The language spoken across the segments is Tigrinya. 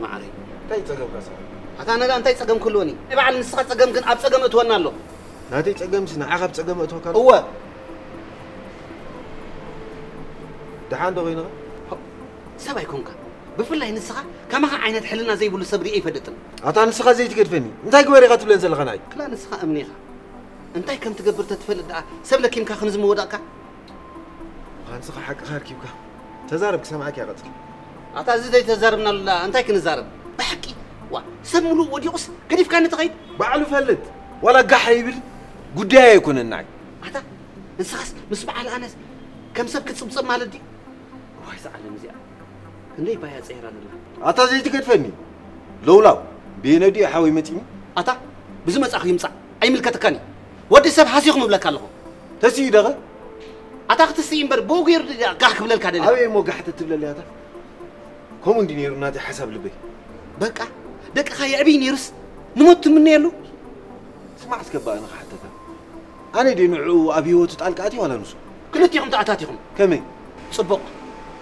ማዓረይ። እንታይ ጸገምካ ሰብ? ኣታ ነጋ እንታይ ጸገም ክህልወኒ? ናይ በዓል ንስኻ ጸገም ግን ኣብ ጸገም እትወና ኣሎ። ናተይ ጸገምሲ ንዓኻ ኣብ ጸገም እትወካ ኣሎ። እወ። ደሓን ዶ ኮይንኻ? ሰብ ኣይኮንካ። ብፍላይ ንስኻ ከማኻ ዓይነት ሕልና ዘይብሉ ሰብ ርእየ ኣይፈልጥን። ኣታ ንስኻ ዘይትገድፈኒ። እንታይ ግበር ኢኻ ትብለን ዘለኻ ንዓይ? ክላ ንስኻ እምኒ ኢኻ። እንታይ ከም ትገብር ተትፈልጥ ደኣ ሰብ ለኪምካ ክንዚ ምወዳቕካ? ኣንስኻ ሓቅኻ ኣርኪብካ። ተዛረብ ክሰምዓካ እየ ቀጽል። ኣታ እዚ ዘይተዛረብናሉ ደኣ እንታይ ክንዛረብ? ብሓቂ ዋ ሰብ ምሉእ ወዲቑስ ገዲፍካኒ ትኸይድ? ባዕሉ ፈልጥ። ዋላ ጋሕ ይብል ጉዳይ ኣይኮነን ንዓይ። ኣታ ንስኻስ ምስ በዓል ኣነስ ከም ሰብ ክትጽብጸብ ማለት ድዩ? ዋይ እዛ ዓለም እዚኣ ክንደይ ባያ ጸይራ ዘላ። ኣታ ዘይትገድፈኒ። ለውላው ቤነዲ ሓወይ መጺኒ። ኣታ ብዝመጻኹ ይምጻእ ኣይምልከተካን እዩ። ወዲ ሰብ ሃሲኹም እብለካ ኣለኹ። ተስዩ ደኸ? ኣታ ክትስኢ እምበር ብኡ ገይሩ ድኣ ጋህ ክብለልካ ደለ። ኣበይ እሞ ጋሕ ትብለለይ ኣታ? ከምኡ እንዲ ነይሩ ናተይ ሓሳብ ልበይ። በቃ ደቅኻ የዕብይ ነይሩስ ንሞት ትምነየሉ? ስማዕ እስከ እባ ኣነ ክሓተካ። ኣነ ድየ ንዕኡ ኣብ ህይወቱ ጣልቃ ኣትየ ዋላ ንሱ? ክልቲኹም ተኣታቲኹም። ከመይ? ጽቡቕ።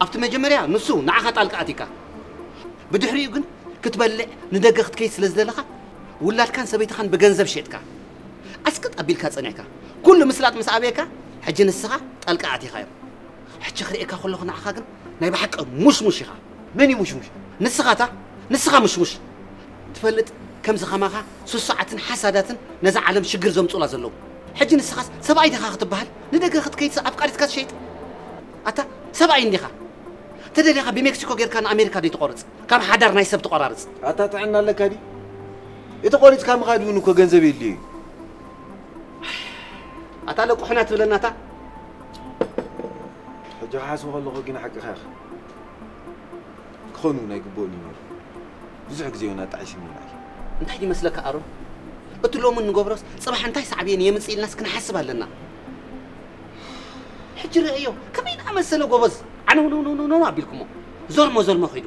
ኣብቲ መጀመርያ ንሱ ንዓኻ ጣልቃ ኣቲካ። ብድሕሪኡ ግን ክትበልዕ ንደገ ክትከይድ ስለ ዝደለኻ ውላድካን ሰበይትኻን ብገንዘብ ሸጥካ። ኣስቅጥ ኣቢልካ ጸኒሕካ። ኩሉ ምስላጥ ምስ ኣበየካ ሕጂ ንስኻ ጣልቃ ኣቲኻዮም። ሕጂ ክርእየካ ከለኹ ንዓኻ ግን ናይ ብሓቂ ሙሽሙሽ ኢኻ። መን እዩ ሙሽሙሽ? ንስኻታ ንስኻ ሙሽሙሽ። ትፈልጥ ከምዚ ከማኻ ስሱዓትን ሓሳዳትን ነዛ ዓለም ሽግር ዘምጹላ ዘለዉ። ሕጂ ንስኻስ ሰብኣይ ዲኻ ክትበሃል ንደገ ክትከይድስ ኣፍቃሪትካ ትሸይጥ? ኣታ ሰብኣይ እንዲኻ። ተደሊኻ ብሜክሲኮ ጌርካ ንኣሜሪካ ደይ ትቆርጽ? ካብ ሓዳር ናይ ሰብ ትቆራርጽ? ኣታ ጥዕና ኣለካ ድዩ? እቲ ቆሪጽካ ምኻድ እውን እኮ ገንዘብ የድልዮ እዩ። ኣታ ለቁሕና ትብለና ኣታ። ሕጂ ክሓስቦ ከለኹ ግን ሓቅኻ ኢኻ። ክኸውን እውን ኣይግብኦን እዩ ነይሩ። ብዙሕ ግዜ እውን ኣጣዒሱኒ ንዓይ። እንታይ ድመስለካ ኣሮን? እቲ ሎሚ እንገብሮስ ጽባሕ እንታይ ሳዕቤን የምጽእ ኢልናስ ክንሓስብ ኣለና። ሕጂ ርእዮ ከመይ ዝኣመሰለ ጎበዝ ዓነውነውነውነው ኣቢልኩሞ። ዞርሞ ዞርሞ ከይዱ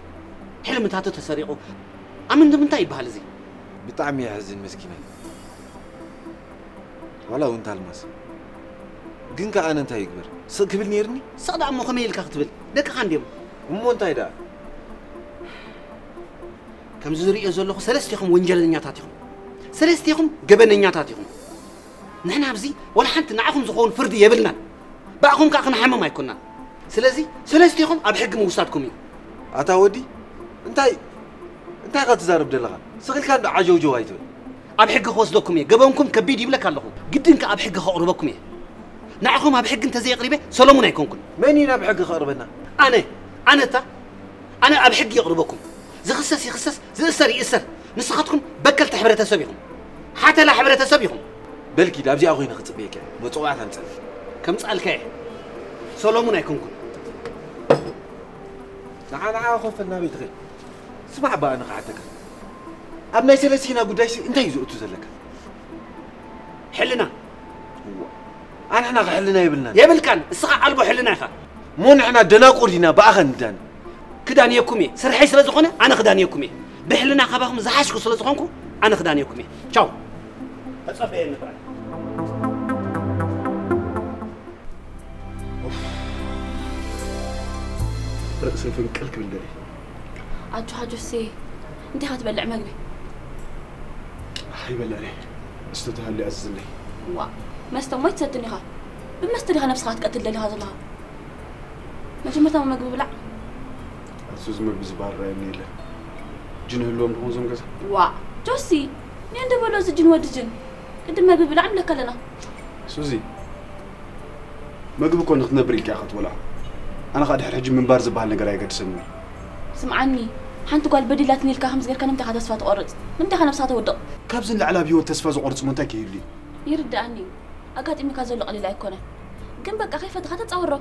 ሕልምታቱ ተሰሪቑ። ኣምን ንምንታይ ይበሃል እዚ? ብጣዕሚ የሕዝን መስኪናይ። ዋላ እውን ታልማስ ግን ከኣ ኣነ እንታይ ይግበር? ስቕ ክብል ነይርኒ? ስቕ ደኣ እሞ ከመይ ኢልካ ክትብል? ደቅኻ እንድዮም። እሞ እንታይ ደኣ? ከምዚ ዝርእዮ ዘለኹ ሰለስቴኹም ወንጀለኛታት ኢኹም። ሰለስቴኹም ገበነኛታት ኢኹም። ንሕና ኣብዚ ወላ ሓንቲ ንዓኹም ዝኸውን ፍርዲ የብልናን። ብኣኹም ከኣ ክንሓምም ኣይኮናን። ስለዚ ሰለስቴኹም ኣብ ሕጊ ምውሳድኩም እዩ። ኣታ ወዲ እንታይ እንታይ ኢኻ ትዛረብ ዘለኻ? ስቕ ኢልካ እንዶ ዓጀውጀው ኣይትበል። ኣብ ሕጊ ክወስደኩም እየ። ገበንኩም ከቢድ ይብለካ ኣለኹ። ግድን ከኣ ኣብ ሕጊ ከቕርበኩም እየ። ንዓኹም ኣብ ሕጊ እንተዘየቕሪበ ሰሎሙን ኣይኮንኩን። መን እዩ ናብ ሕጊ ከቕርበና? ኣነ ኣነታ ኣነ ኣብ ሕጊ የቕርበኩም። ዝኽሰስ ይኽሰስ፣ ዝእሰር ይእሰር። ንስኻትኩም በከልቲ ሕብረተሰብ ኢኹም። ሓተላ ሕብረተሰብ ኢኹም። በል ኪድ ኣብዚኣ ኮይነ ክጽበየካ እየ። መጽዋዕት ኣምጸልኪ። ከምጽኣልካ እየ። ሰሎሙን ኣይኮንኩን። ንዓ ንዓ ኮፈል ናበይ ትኸይድ? ስማዕ እባ ኣነ ክሓተካ። ኣብ ናይ ሰለስቲና ጉዳይሲ እንታይ እዩ ዝእቱ ዘለካ? ሕልና። እዋ። ኣንሕና ከ ሕልና የብልናን። የብልካን። እስኻ ኣልቦ ሕልና ኢኻ። እሞ ንሕና ደናቁር ዲና ብኣኻ ንዳን? ክዳንየኩም እየ። ስርሐይ ስለ ዝኾነ ኣነ ክዳንየኩም እየ። ብሕልና ካባኹም ዝሓሽኩ ስለ ዝኾንኩ ኣነ ክዳንየኩም እየ። ቻው። ተጸበየኒ ጥራይ። ርእሰይ ፍንቅል ክብል ደልየ። ኣጆኻ ጆሴ፣ እንታይ ኢኻ ትበልዕ መግቢ? ኣይበልዕን እየ። መስተ ተሃልዩ ኣዝዝለይ። ዋእ፣ መስተ እሞ ኣይትሰትን ኢኻ። ብመስተ ዲኻ ነብስኻ ክትቀትል ደሊኻ ዘለኻ? መጀመርታ መግቢ ብላዕ። ኣቲ ሱዚ መግቢ ዝበሃል ርኣየኒ የለን። ጅን ይህልዎም ድኾን እዞም ገዛ? ዋእ፣ ጆሲ፣ ንየ እንደ በሎ እዚ ጅን ወዲ ጅን። ቅድም መግቢ ብላዕ ንብለካ ኣለና። ሱዚ፣ መግቢ እኮ ንክትነብር ኢልካ ኢኻ ትበልዖ። ኣነ ኸኣ ድሕሪ ሕጂ ምንባር ዝበሃል ነገር ኣየገድሰንን እዩ። ስምዓኒ፣ ሓንቲ ጓል በዲላትኒ ኢልካ ከምዚ ጌርካ ንምንታይ ኢኻ ተስፋ ትቖርጽ? ንምንታይ ኢኻ ነብስኻ ተውድቕ? ካብዚ ንላዕሊ ኣብ ህይወት ተስፋ ዝቖርጽ እሞ እንታይ ከይህሉ እዩ? ይርድኣኒ እዩ። ኣጋጢሙካ ዘሎ ቀሊል ኣይኮነን። ግን በቃ ከይፈተኻ ተጻወሮ።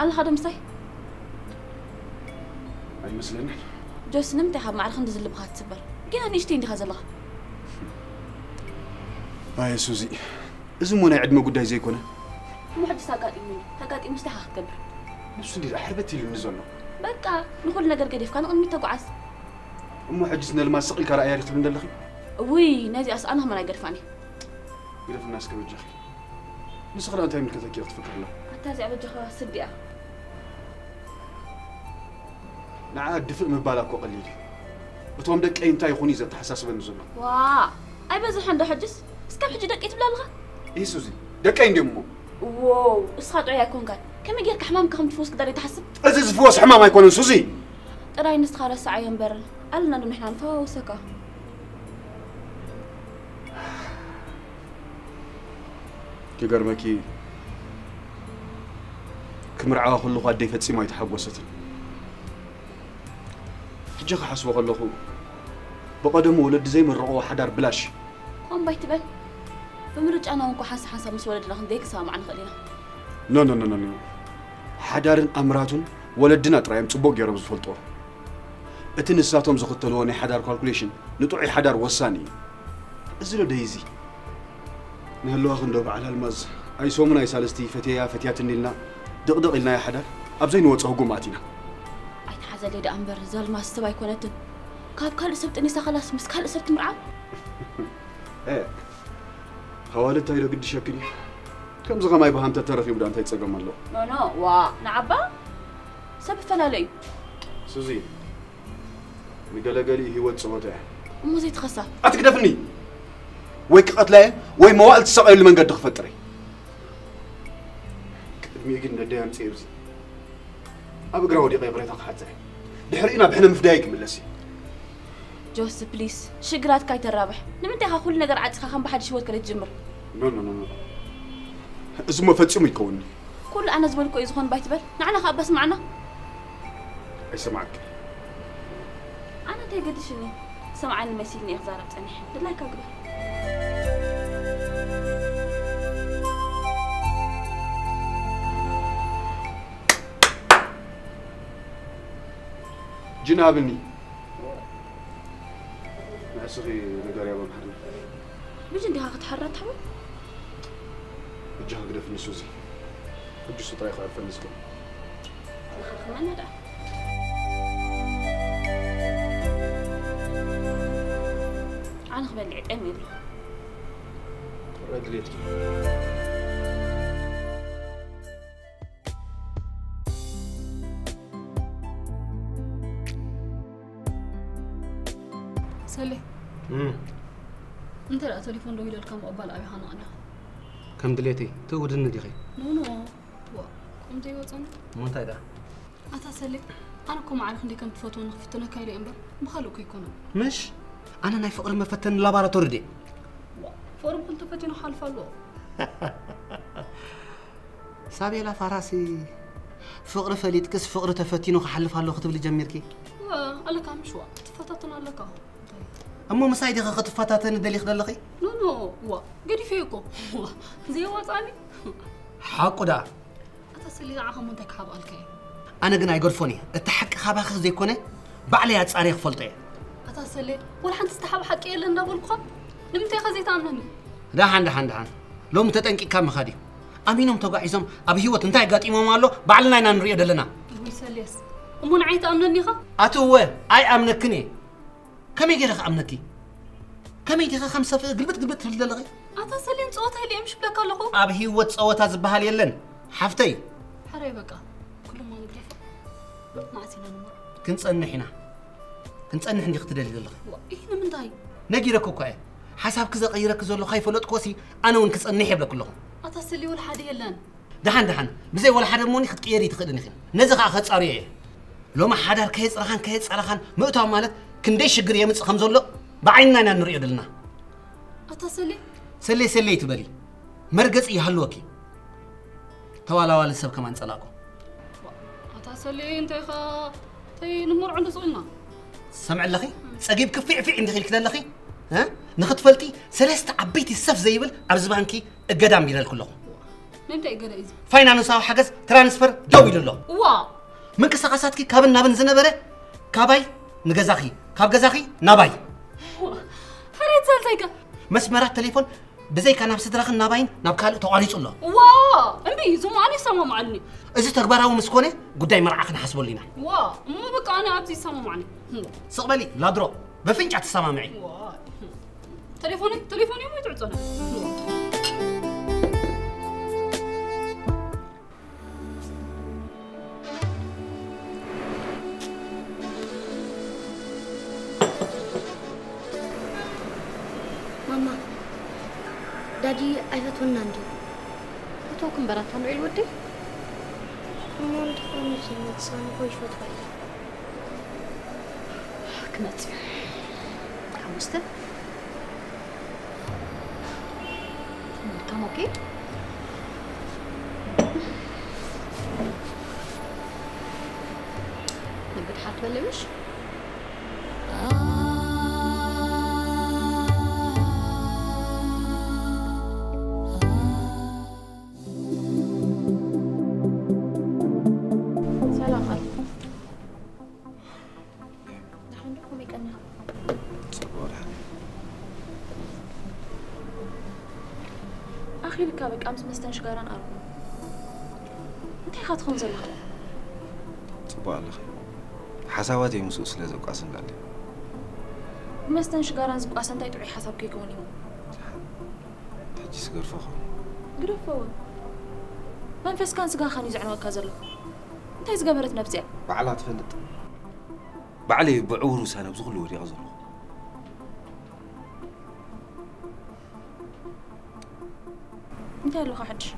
ኣለኻ ዶ ምሳይ? ኣይመስለንን። ጆሲ፣ ንምንታይ ካብ ማዕረ ክንዲ ዝልብኻ ትስበር? ገና ንእሽተይ እንዲኻ ዘለኻ። ኣየ ሱዚ፣ እዚ እሞ ናይ ዕድመ ጉዳይ ዘይኮነ? እሞ ሕጅስ ኣጋጢሙኒ። ተጋጢሙስ እንታይ ኢኻ ክትገብር? ንሱ እንዲ ደኣ ሕርበት ኢሉኒ ዘሎ። በቃ፣ ንኹሉ ነገር ገዲፍካ ንቕድሚት ተጓዓዝ። እሞ ሕጅስ ነልማዝ ስቕ ኢልካ ረኣያ ዲኺ ትብሊ ዘለኺ? እውይ፣ ነዚኣስ ኣነ ከማን ኣይገድፋን እየ። ግደፍና እስከ በጃኺ። ንስኺ ደኣ እንታይ ይምልከተኪ ኢኺ ትፈክሪ ኣለኺ? ኣታ እዚኣ በጃኻ ስዲ እያ። ንዓ ድፍእ ምባላ እኮ ቀሊል እዩ። እቶም ደቀይ እንታይ ይኹን እዩ ዘተሓሳስበኒ ዘሎ። ዋእ፣ ኣይበዝሐን ዶ ሕጅስ? እስካብ ሕጂ ደቀይ ትብል ኣለኻ? ኢሱዚ፣ ደቀይ እንድዮም እሞ። ዎው፣ እስኻ ጥዑይ ኣይኮንካን። ከመይ ጌርካ ሕማምካ ከም ትፍውስ ክዳር ትሓስብ? እዚ ዝፍወስ ሕማም ኣይኮነን ሱዚ። ጥራይ ንስኻ ረስዓዮ እምበር፣ ኣለና ዶ ንሕና ንፈዋውሰካ። ክገርመኪ፣ ክምርዓዋ ከለኹ ኣደይ ፈጺማ ኣይተሓጎሰትን። ሕጂ ክሓስቦ ከለኹ፣ ብቐደሙ ወለዲ ዘይምርቕዎ ሓዳር ብላሽ። ከምኡ ኣይትበል። ብምርጫና እውን እኮ ሓንሳብ ሓንሳብ ምስ ወለድና ክንደይ ክንሰማማዕ ንኽእል ኢና። ኖ ኖ ኖ ኖ ኖ። ሓዳርን ኣምራቱን ወለድና ጥራይ እዮም ጽቡቕ ገይሮም ዝፈልጥዎ። እቲ ንሳቶም ዝኽተልዎ ናይ ሓዳር ካልኩሌሽን ንጥዑይ ሓዳር ወሳኒ እዩ። እዚ ዶ ደይዚ? ንህልዋኺ እንዶ በዓል ኣልማዝ፣ ኣይ ሰሙን ኣይ ሳልስቲ ፈትየያ ፈትያትኒ ኢልና ድቕድቕ ኢልናዮ ሓዳር ኣብ ዘይንወጽኦ ህጉም ኣቲና። ኣይትሓዘለይ ደኣ እምበር፣ እዛ ኣልማዝ ሰብ ኣይኮነትን። ካብ ካልእ ሰብ ጠኒሳ ኸላስ ምስ ካልእ ሰብ ትምርዓው? እ፣ ኣዋልድ እንታይ ዶ ግድሸክን እዩ? ከምዚ ኸማይ ብሃም ተተረኺቡ ደኣ እንታይ ጸገም ኣለዎ? ኖ፣ ኖ፣ ዋእ፣ ንዓባ ሰብ ይፈላለ እዩ። ሱዚ፣ ንገለገሊኡ ህይወት ጸወታ እያ። እሞ ዘይትኸሳ። ኣትግደፍኒ! ወይ ክቐትላ እየ፣ ወይ መዋእል ትሰቐየሉ መንገዲ ክፈጥር እየ። ቅድሚኡ ግን ነደይ ኣምጽእ ኣብዚ። ኣብ እግራ ወዲቐ ይቕሬታ ክሓትት እየ። ድሕሪኡ ናብ ሕነ ምፍዳየይ ክምለስ እየ። ጆሲ፣ ፕሊስ፣ ሽግራትካ ኣይተራብሕ። ንምንታይ ኢኻ ኩሉ ነገር ዓጺኻ ከም ብሓድሽ ህይወት ከለትጅምር? ኖ፣ ኖ፣ ኖ፣ ኖ። እዚሞ ፈጺሙ ይከውንኒ። ኩሉ ኣነ ዝበልኮ እዩ ዝኾን ባይ ትበል። ንዓና ከኣ ኣባ ስምዓና። ኣይሰማዕኪ። ኣነ እንታይ ገድሽኒ? ሰምዓኒ መሲልኒ እየ ክዛረብ ጸኒሐ። ድላይካ ግበር። ጅን ኣብኒ። ንዕስኺ ንገርያ መምሃርኒ። ብጅን ዲኻ ክትሓራ ትሕብል? እጃ ግደፍኒ ሱዚ። ሕጂ እሱ ጥራይ ክዕርፈኒ ዝኽእል። ንኽመና ደኣ። ኣነ ክበልዕ ጠም የብሉ። ጥራይ ድሌትኪ። ሰሌ፣ እም። እንተ ደኣ ቴሌፎን ደዊለልካ ምቕባል ኣቢኻ ንቐንያ። ከም ድሌተይ፣ ትእውድኒ ዲኺ? ኖ፣ ኖ። ዋ፣ ከምዚ ይወጸኒ። እሞ እንታይ ደኣ? ኣታ ሰሌ፣ ኣነ እኮ ማዕረ ክንደይ ከም ትፈትወኒ ክፍትነካ ኢለ እየ እምበር፣ ብኻልእ እኮ ኣይኮነን። ምሽ? ኣነ ናይ ፍቕሪ መፈተኒ ላባራቶሪ ድየ? ዋ፣ ፍቕሪ እኮ እንተፈቲኑ ክሓልፍ ኣለዎ። ሳቤላ ፋራሲ፣ ፍቕሪ ፈሊጥክስ ፍቕሪ ተፈቲኑ ክሓልፍ ኣለዎ ክትብሊ ጀሚርኪ? ዋ፣ ኣለካ ምሽ ዋ፣ ትፈታተን ኣለካ። እንታይ? እሞ ምሳይ ዲኺ ክትፈታተኒ ደሊኺ ዘለኺ? ኖ፣ ኖ፣ ዋ፣ ገዲፈዮ እኮ። ዋ፣ ዘየዋጽኣኒ። ሓቁ ደኣ። ኣታ ሰሌ፣ ንዓኻ እሞ እንታይ ክሓብኣልካ እየ? ኣነ ግን ኣይገድፎን እየ። እቲ ሓቂ ካባኺ ዘይኮነ፣ ባዕለይ ኣጻርየ ክፈልጦ እየ። ኣታ ሰሌ፣ ወላ ሓንቲ ዝተሓበ ሓቂ የለን እንዳበልኩኻ፣ ንምንታይ ኢኻ ዘይትኣምነኒ? ደሓን፣ ደሓን፣ ደሓን። ሎሚ ተጠንቂቕካ ምኻድ እዩ። ኣሚኖም ተጓዒዞም ኣብ ህይወት እንታይ ኣጋጢሞም ኣሎ፣ ባዕልና ኢና ንሪኦ ዘለና። ውይ ሰሌስ፣ እሞ ንዓይ ትኣምነኒ ኢኻ? ኣቲ እወ፣ ኣይኣምነክን እየ። ከመይ ገይረ ክኣምነኪ? ከመይ ዲኺ ከም ሰፍኢ ግልብጥ ግልብጥ ትብሊ ዘለኺ? ኣታ ሰሌ፣ ንጸወታ ኢለ እየ ምሽ እብለካ ኣለኹ። ኣብ ህይወት ጸወታ ዝበሃል የለን፣ ሓፍተይ። ሕራይ በቃ፣ ኩሉ እሞ ንግደፎ። መዓስ ኢና ንመርዖ? ክንጸንሕ ኢና። ክንጸንሕ እንዲኺ ትደልዪ ዘለኺ? ዋ፣ ኢሂ፣ ንምንታይ? ነጊረኪ እኮ እየ። ሓሳብኪ ዘቐይረኪ ዘሎ ካይፈለጥክዎሲ፣ ኣነ እውን ክጸንሕ እየ እብለኪ ኣለኹ። ኣታ ሰሌ፣ ወላ ሓደ የለን። ደሓን ደሓን፣ ብዘይ ወላ ሓደ እሞኒ ክትቅየሪ ትኽእልን ኢኺ። ነዚ ኸኣ ከጻርዮ እየ። ሎሚ ሓዳር ከየጽረኻን ከየጻረኻን ምእታው ማለት ክንደይ ሽግር የምጽእ ከም ዘሎ ብዓይንና ኢና ንርእዮ ዘለና። ኣታ ሰሌ። ሰሌ ሰሌ ኣይትበሊ። መርገጺ ይሃልወኪ። ተዋላዋሊ ሰብ ከማን ጸላእኩ። ኣታ ሰሌ፣ እንታይ ኢኻ? ተይ፣ ንመርዖ እንዶ ስቕ ኢልና። ትሰምዒ ኣለኺ? ጸጊብኪ ፊዕ ፊዕ እንዲኺ ኢልኪ ዘለኺ? እ? ንኽትፈልጢ ሰለስተ ዓበይቲ ሰፍ ዘይብል ኣብዚ ባንኪ እገዳ ኣንቢረልኪ ኣለኹ። ንምንታይ እገዳ እዩ እዚ? ፋይናንሳዊ ሓገዝ ትራንስፈር ደው ኢሉ ኣሎ። እዋ! ምንቅስቓሳትኪ ካብን ናብን ዝነበረ ካባይ ንገዛኺ፣ ካብ ገዛኺ ናባይ። ሕሬት ሳልሳይካ። መስመራት ቴሌፎን ብዘይካ ናብ ስድራኽን ናባይን ናብ ካልእ ተቋሪጹ ኣሎ። እዋ! እምቢ፣ እዚ እሞ ኣነ ይሰማማዓልኒ። እዚ ተግባራዊ ምስ ኮነ ጉዳይ መርዓ ክንሓስበሉ ኢና። እዋ! እሞ በቃ ኣነ ኣብዚ ይሰማማዓኒ። ስቕ በሊ ላድሮ፣ በፍንጫ ትሰማምዒ። እዋ! ቴሌፎነይ፣ ቴሌፎነይ እሞ ይትዕጸና። እዋ! ዳዲ ኣይፈትወና እንድዩ። ፈተውኩ እምበር ኣታ ንዑ ኢሉ ወደይ። እሞ እንተኾነ ዘይመጽእ ኣነ እኮ ይፈትዋ እየ። ክመጽእ እዩ። ሓሙስተ። ካም ኦኬ። ንብድሓት በለብሽ። ሰላም ኣለ። ደሓን ዶ ከመይ ቀኒኻ? ጽቡቕ ደሓን። ኣኺልካ በቃ ምስ መስተን ሽጋራን ኣርኩ። እንታይ ኢኻ ትኸውን ዘለኻ? ጽቡቕ ኣለኺ። ሓሳባተይ ምስኡ ስለ ዘቋስን ዳለ። ብመስተን ሽጋራን ዝቋሰ እንታይ ጥዑይ ሓሳብ ከይከውን እዩ። ሕጂ ስገርፎ ኸው። ግደፎ እውን። መንፈስካን ስጋኻን እዩ ዘዕንወካ ዘሎ። እንታይ ዝገበረት ነብሲ እያ? ባዕላ ትፈልጥ። ባዕለይ ብዕውር ውሳነ ኣብዚ ኩሉ ወዲቐ ዘለኹ። እንታይ ኣለካ ሓድሽ?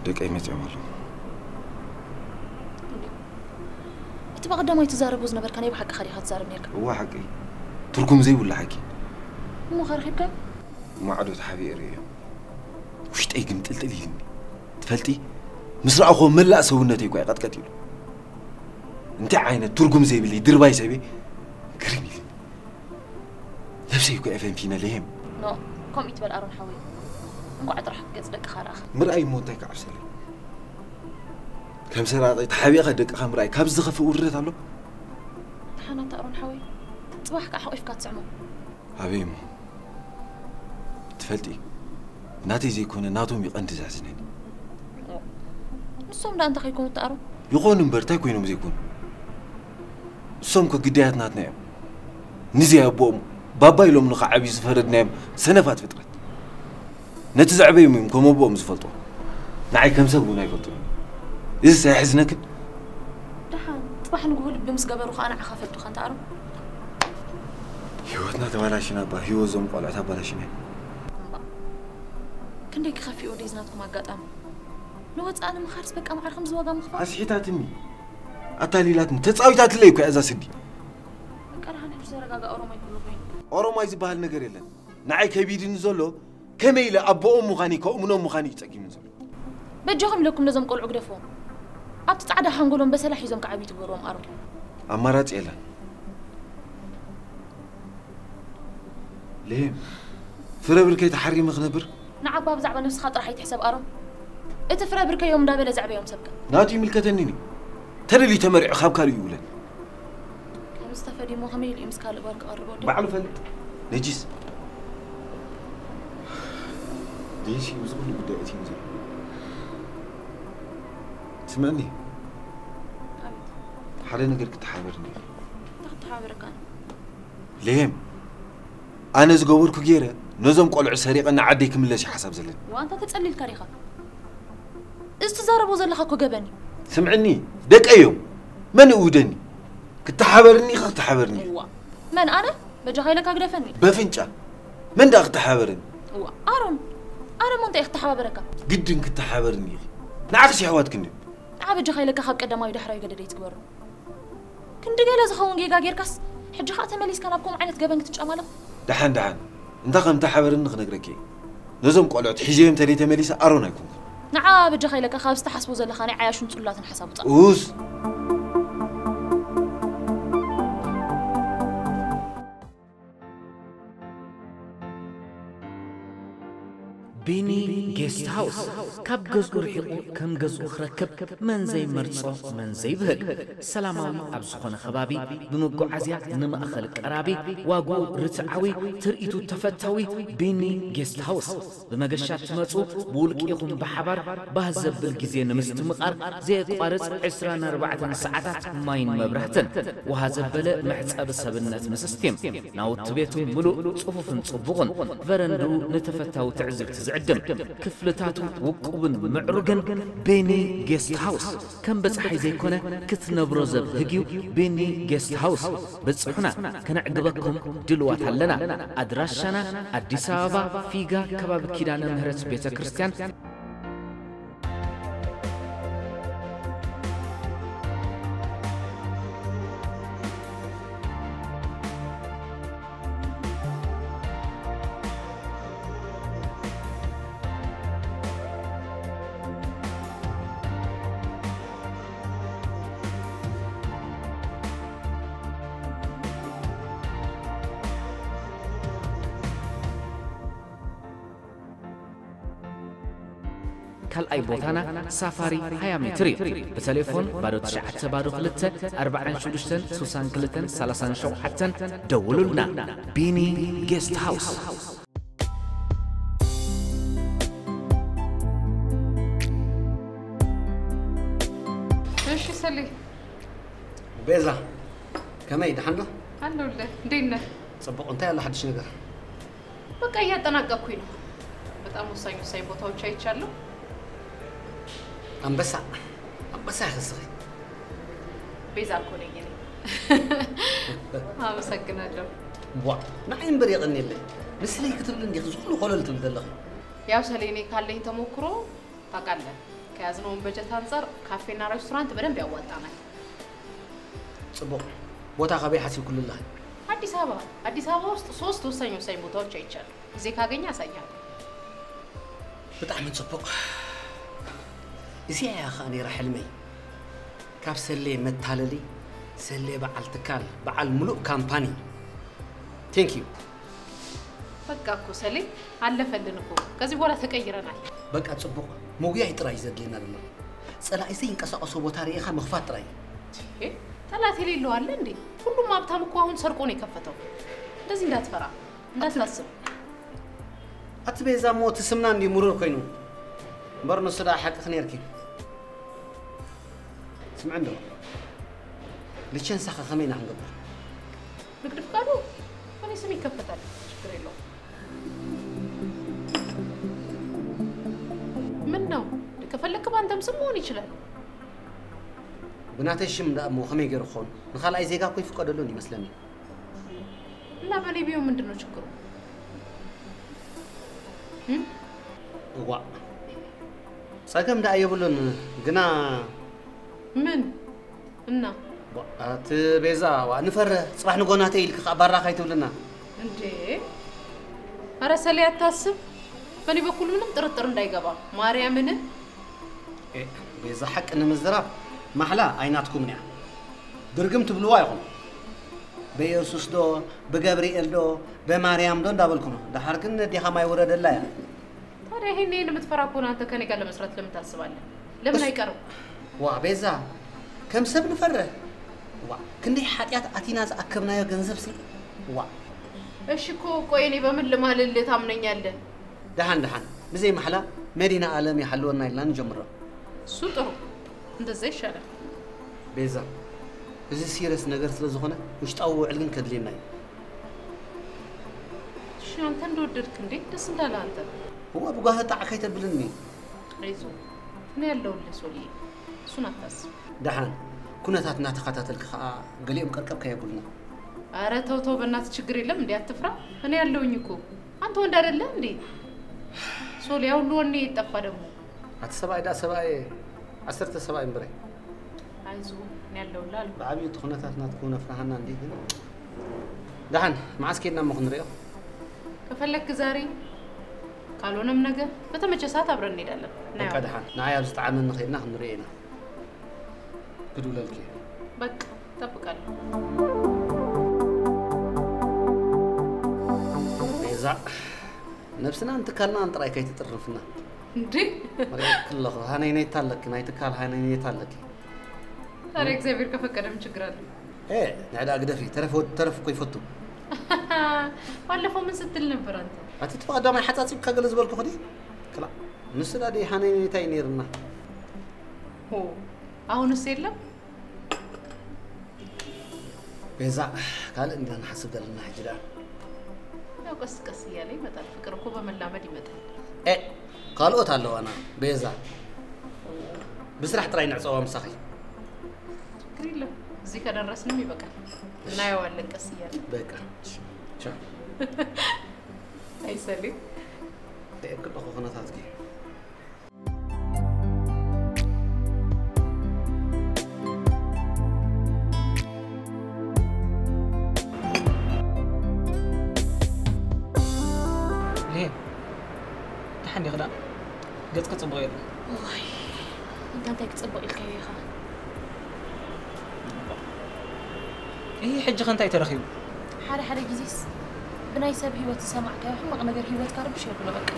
ደቀይ መጺኦም ኣለዉ። እቲ ብቐዳማይ ትዛረቦ ዝነበርካ ናይ ብሓቅኻ ዲኻ ትዛረብ ነርካ? እዋ ሓቂ። ትርጉም ዘይብሉ ሓቂ። እሞ ከ ረኺብካዮ? ማዕዶ ተሓቢኤ ርእዮም። ውሽጠይ ግምጥልጥል ኢልኒ። ትፈልጢ? ምስ ረኣኹዎ መላእ ሰውነተይ እኳ እዩ ቀጥቀጥ ኢሉ። እንታይ ዓይነት ትርጉም ዘይብለይ ድርባይ ሰብየ ግርም ኢልኒ። ነብሰይ እኮ እየ ፈንፊነ ለይም። ኖ፣ ከምኡ ይትበል ኣሮን ሓወይ። እንኳዕ ጥራሕ ገጽ ደቅኻ ረኣኻ። ምርኣይ እሞ እንታይ ክዓብሰለይ? ከም ሰራቒ ተሓቢእካ ደቅኻ ምርኣይ ካብዚ ዝኸፍእ ውርደት ኣሎ? ደሓን ኣታ ኣሮን ሓወይ፣ ጽባሕ ከኣ ሓቂፍካ ትስዕሞ። ኣበይ እሞ? ትፈልጢ፣ ናተይ ዘይኮነ ናቶም እዩ ቀንዲ ዘሕዝነኒ። ንሶም ደኣ እንታይ ከይኮኑ እታ ኣሮን? ይኾኑ እምበር እንታይ ኮይኖም ዘይኮኑ? እሶም እኮ ግዳያት ናትና እዮም። ንዘይ ኣቦኦም ባባ ኢሎም ንኽዓብዩ ዝፈረድናዮም ሰነፋት ፍጥረት። ነቲ ዘዕበዮም እዮም ከም ኣቦኦም ዝፈልጥዎ። ንዓይ ከም ሰብ እውን ኣይፈልጡን እዮም። እዚስ ኣየሕዝነክን? ደሓን፣ ጽባሕ ንግሆ ልቢ ምስ ገበሩ ኸኣ ንዓኻ ፈልጡኻ እንተ ኣሮን። ህይወትና ተባላሽና እባ፣ ህይወት እዞም ቆልዑት ኣባላሽና። እምባ፣ ክንደይ ክኸፍእ ወደይ ዝናትኩም ኣጋጣሚ። ንወጻኢ ንምኻድስ በቃ ማዕረ ከምዚ ዋጋ ምኽፋል። ኣስሒታትኒ፣ ኣታሊላትኒ፣ ተጻዊታትለይ እኮ እያ እዛ ስዲ። በቃ ደሓን ሕጂ ተረጋጋ፣ ኦሮማይ ኩሉ ኮይኑ። ኦሮማይ ዝበሃል ነገር የለን። ንዓይ ከቢድኒ ዘሎ ከመይ ኢለ ኣቦኦም ምዃነይ ከእምኖም ምዃነይ እዩ ጸጊሙኒ ዘሎ። በጃኹም ኢለኩም ነዞም ቆልዑ ግደፍዎም። ኣብቲ ጻዕዳ ሓንጎሎም በሰላ ሒዞም ክዓብዩ ትግበርዎም ኣሮን። ኣማራጺ የለን። ለይም፣ ፍረ ብርከይ ተሓሪመ ክነብር? ንዓባ ብዛዕባ ነብስኻ ጥራሕ ኣይትሕሰብ ኣሮን። እቲ ፍረ ብርከዮም እንዳበለ ዘዕበዮም ሰብከ? ናቱ ይምልከተኒ እዩ። ተደልዩ ተመሪዑ ካብ ካልእ ይውለድ። ከምዚ ተፈዲሙ ከመይ ኢሉ እዩ ምስ ካልእ ጓል ክቐርብ ወዲ? ባዕሉ ፈልጥ። ነጂስ። ደይሲ ምስ ኩሉ ጉዳይ እቲ እዩ ዘሎ። ስምዕኒ። ኣቤት። ሓደ ነገር ክትሓበርኒ ኢኺ። እንታይ ክተሓባበረካ ኣነ? ለይም። ኣነ ዝገበርኩ ገይረ ነዞም ቆልዑ ሰሪቐ ንዓደይ ክምለስ እዩ ሓሳብ ዘለኒ። ዋንታ ተጸሊልካ ዲኻ? እዚ ትዛረቦ ዘለኻ እኮ ገበን እዩ። ስምዕኒ፣ ደቀይ እዮም። መን ይእውደኒ? ክተሓበርኒ ኢኻ፣ ክተሓበርኒ ኢኻ። እዋ፣ መን ኣነ? በጃኻ ኢለካ ግደፈኒ። በፍንጫ። መን ደኣ ክተሓበረኒ? እዋ፣ ኣሮን። ኣነ እሞ እንታይ እየ ክተሓባበረካ? ግድን ክተሓበርኒ ኢኺ። ንዓኽስ የሕዋትክን ድዮም? ንዓ በጃኻ ኢለካ ካብ ቀዳማዊ ዳሕራዊ ገደደ ኣይትግበሮ። ክንዲ ገለ ዝኸውን ጌጋ ጌርካስ፣ ሕጂ ኸኣ ተመሊስካ ናብ ከምኡ ዓይነት ገበን ክትጫማለቕ? ደሓን፣ ደሓን። እንታ ከም ተሓበረኒ ክነግረኪ እየ። ነዞም ቆልዑት ሒዘዮም ተደይ ተመሊሰ ኣሮን ኣይኮንኩን። ንዓ በጃኻ ኢለካ ካብ ዝተሓስቦ ዘለኻ ናይ ዓያሹን ጽሉላትን ሓሳብ ውጻእ። ኡስ። ቢኒ ጌስት ሃውስ፣ ካብ ገዝኡ ርሒቑ ከም ገዝኡ ክረክብ መን ዘይመርጾ መን ዘይብህግ። ሰላማዊ ኣብ ዝኾነ ከባቢ፣ ብመጓዓዝያ ንማእኸል ቀራቢ፣ ዋግኡ ርትዓዊ፣ ትርኢቱ ተፈታዊ። ቢኒ ጌስት ሃውስ። ብመገሻ ትመጹ፣ ብውልቂ ይኹን ብሓባር ባህ ዘብል ግዜ ንምስትምቓር ዘየቋርጽ ዕስራን ኣርባዕተን ሰዓታት ማይን መብራህትን፣ ውሃ ዘበለ መሕጸቢ ሰብነት ምስ ስቲም፣ ናውቲ ቤቱ ምሉእ ጽፉፍን ጽቡቕን፣ ቨረንድኡ ንተፈታዊ ትዕዝብቲ ዕድም ክፍልታቱ ውቁብን ምዕሩግን ቤኒ ጌስት ሃውስ። ከም በጻሒ ዘይኮነ ክትነብሮ ዘብህግ እዩ። ቤኒ ጌስት ሃውስ በጽሑና፣ ከነዕግበኩም ድልዋት ኣለና። ኣድራሻና ኣዲስ ኣበባ ፊጋ ከባቢ ኪዳነ ምህረት ቤተ ክርስቲያን። ካልኣይ ቦታና ሳፋሪ ሃያ ሜትር እዩ። ብቴሌፎን ባዶ ትሽዓተ ባዶ ክልተ ኣርባዓን ሽዱሽተን ስሳን ክልተን ሰላሳን ሸውዓተን ደውሉልና። ቢኒ ጌስት ሃውስ። እሺ ሰሌ። ቤዛ፣ ከመይ ደሓን ዶ? ኣለሁልህ። እንዴት ነህ? ጽቡቕ። እንታይ ኣሎ ሓድሽ ነገር? በቃ እያጠናቀቅኩኝ ነው። በጣም ወሳኝ ወሳኝ ቦታዎች አይቻለሁ። ኣንበሳ ኣንበሳ ይኸስኺ። ቤዛ እኮ ነኝ እኔ። አመሰግናለሁ። ዋ፣ ንዓይ እምበር የቐንየለይ። ንስለይ ክትብሊ እንዲኺ ዝኹሉ ኮለል ትብል ዘለኺ። ያው ሰሌ፣ እኔ ካለኝ ተሞክሮ ታውቃለህ፣ ከያዝነውን በጀት አንጻር ካፌና ሬስቶራንት በደንብ ያዋጣናል። ጽቡቕ። ቦታ ካበይ ሓሲብኩሉ ኣለኺ? አዲስ አበባ። አዲስ አበባ ውስጥ ሶስት ወሳኝ ወሳኝ ቦታዎች አይቻለሁ። ጊዜ ካገኘ አሳያለሁ። ብጣዕሚ ጽቡቕ። እዚኣ እያ ኸኣ ነይራ ሕልመይ። ካብ ሰሌ መታለሊ፣ ሰሌ በዓል ትካል፣ በዓል ሙሉእ ካምፓኒ። Thank you። በቃ እኮ ሰሌ፣ አለፈልን እኮ። ከዚህ በኋላ ተቀይረናል። በቃ ጽቡቕ። ምጉያይ ጥራይ እዩ ዘድልየና ዘሎ። ጸላኢ ዘይንቀሳቐሶ ቦታ ርኢኻ ምኽፋት ጥራይ እዩ። እ? ጠላት የሌለው አለ እንዴ? ሁሉም ሀብታም እኮ አሁን ሰርቆ ነው የከፈተው። እንደዚህ እንዳትፈራ፣ እንዳታስብ። ኣቲ ቤዛ እሞ እቲ ስምና እንዲ ምሩር ኮይኑ እምበር ንሱ ደኣ ሓቅኺ ነይርኪ። ስምዒ እንዶ ሊቸንሳኸ ከመይ ኢና ክንገብር? ንግድ ፍቃዱ በእኔ ስም ይከፈታል፣ ችግር የለውም። ምን ነው? ከፈለክ በአንተም ስም መሆን ይችላል። ብናተይ ሽም ደኣ እሞ ከመይ ገይሩ ክኸውን? ንኻልኣይ ዜጋ እኮ ይፍቀደሉ እንዲ ይመስለኒ። እና በእኔ ቢሆን ምንድን ነው ችግሩ? እም? እዋእ ጸገም ደኣ የብሉን ግና ምን እና ዋ፣ ኣቲ ቤዛ ዋ ንፈርህ ጽባሕ ንጎናተይ ኢልኪ ከኣ ባራ ካይትብልና። እንዴ? ኧረ ሰሌ አታስብ። በእኔ በኩል ምንም ጥርጥር እንዳይገባ ማርያምን። ኤ፣ ቤዛ ሓቂ ንምዝራብ ማሕላ ኣይናትኩምን እያ። ብርግም ትብልዋ ኢኹም። በየሱስ ዶ ብገብርኤል ዶ በማርያም ዶ እንዳበልኩም። ደሓር ግን ኣዴኻ ማይ ውረደላ እያ። ታዲያ ይሄን ይሄን የምትፈራ ከሆነ አንተ ከኔ ጋር ለመስራት ለምን ታስባለህ? ለምን አይቀርም? ዋ ቤዛ ከም ሰብ ንፈርህ። ዋ ክንደይ ሓጢኣት ኣቲና ዝኣከብናዮ ገንዘብ ሲ። ዋ እሺ እኮ ቆይ እኔ በምን ልማልልህ ታምነኛለህ? ደሓን ደሓን ብዘይ ማሕላ መዲና ኣለም ይሓልወና ኢልና ንጀምሮ። እሱ ጥሩ፣ እንደዛ ይሻላል። ቤዛ እዚ ሲረስ ነገር ስለ ዝኾነ ውሽጣዊ ውዕል ግን ከድልየና እዩ። እሺ አንተ እንደወደድክ እንዴ ደስ እንዳለ አንተ። እዋ ብጓህ ጣዕ ከይተብልኒ። አይዞ እኔ ያለውልህ ሶልዬ፣ እሱን አታስብ። ደሓን ኩነታት እናተኸታተልክ ከዓ ገሊኦም ቀርቀብ ከየብሉና። አረ ተው ተው በእናትህ ችግር የለም እንዴ አትፍራ፣ እኔ ያለውኝ እኮ። አንተ ወንድ አይደለህ እንዴ? ሶል ያ ሁሉ ወኔ የጠፋ ደግሞ። ኣቲ ሰብኣይ ደኣ ሰብኣይ ዓሰርተ ሰብኣይ እምበረ። አይዞ እኔ ያለውልህ አልኩ። ብዓብዩ እቲ ኩነታት ናትኩም ነፍርሃና እንዲ ግን ደሓን መዓስ ከይድና እሞ ክንሪኦ? ከፈለክ ዛሬ ካልሆነም ነገ በተመቸ ሰዓት አብረን እንሄዳለን። በቃ ደሓን ንዓይ ኣብ ዝጠዓመኒ ከይድና ክንሪኦ ኢና። ክድውለልኪ እየ። በቃ እጠብቃለሁ። ቤዛ ነብስናን ትካልናን ጥራይ ከይትጥርንፍና። እንዴ ሪእክ ኣለኹ ሃነይነይታ ኣለኪ ናይ ትካል ሃነይነይታ ኣለኪ። ታዲያ እግዚአብሔር ከፈቀደ ምን ችግር አለ? ኤ ንዕዳ ግደፊ ተረፍ ወድ ተረፍ እኮ ይፈቱ። ባለፈው ምን ስትል ነበር አንተ? ኣቲ እቲ ቀዳማይ ሓጻጺብካ ገለ ዝበልኩ ክዲ ክላ ንሱ ዳ ደይ ሃነይነይታ እዩ ነይርና። ሆ አሁንስ የለም። ቤዛ ካልእ እንዲና ንሓስብ ዘለና ሕጂ ደኣ። ያው ቀስ ቀስ እያለ ይመጣል። ፍቅር እኮ በመላመድ ይመጣል። ካልኦት ኣለዋና። ቤዛ፣ ብስራሕ ጥራይ ንዕጸዋ ምሳኺ። ችግር የለም። እዚህ ከደረስንም ይበቃል። እናየዋለን ቀስ እያለ። በቃ ቻው። ኣይሰልም። ደእክል እኮ ኩነታትኪ። ሌን፣ ደሓን ዲኺ ደኣ? ገጽኪ ጽቡቕ የለን። ዋይ፣ እንታ እንታይ ክጽብቕ ኢልካዮ ኢኻ? እሂ፣ ሕጂ ኸ እንታይ ተረኺቡ? ሓደ ሓደ ግዜስ ብናይ ሰብ ህይወት ዝሰማዕካዮ ሕማቕ ነገር ህይወትካ ርብሽ የብሎ በቃ።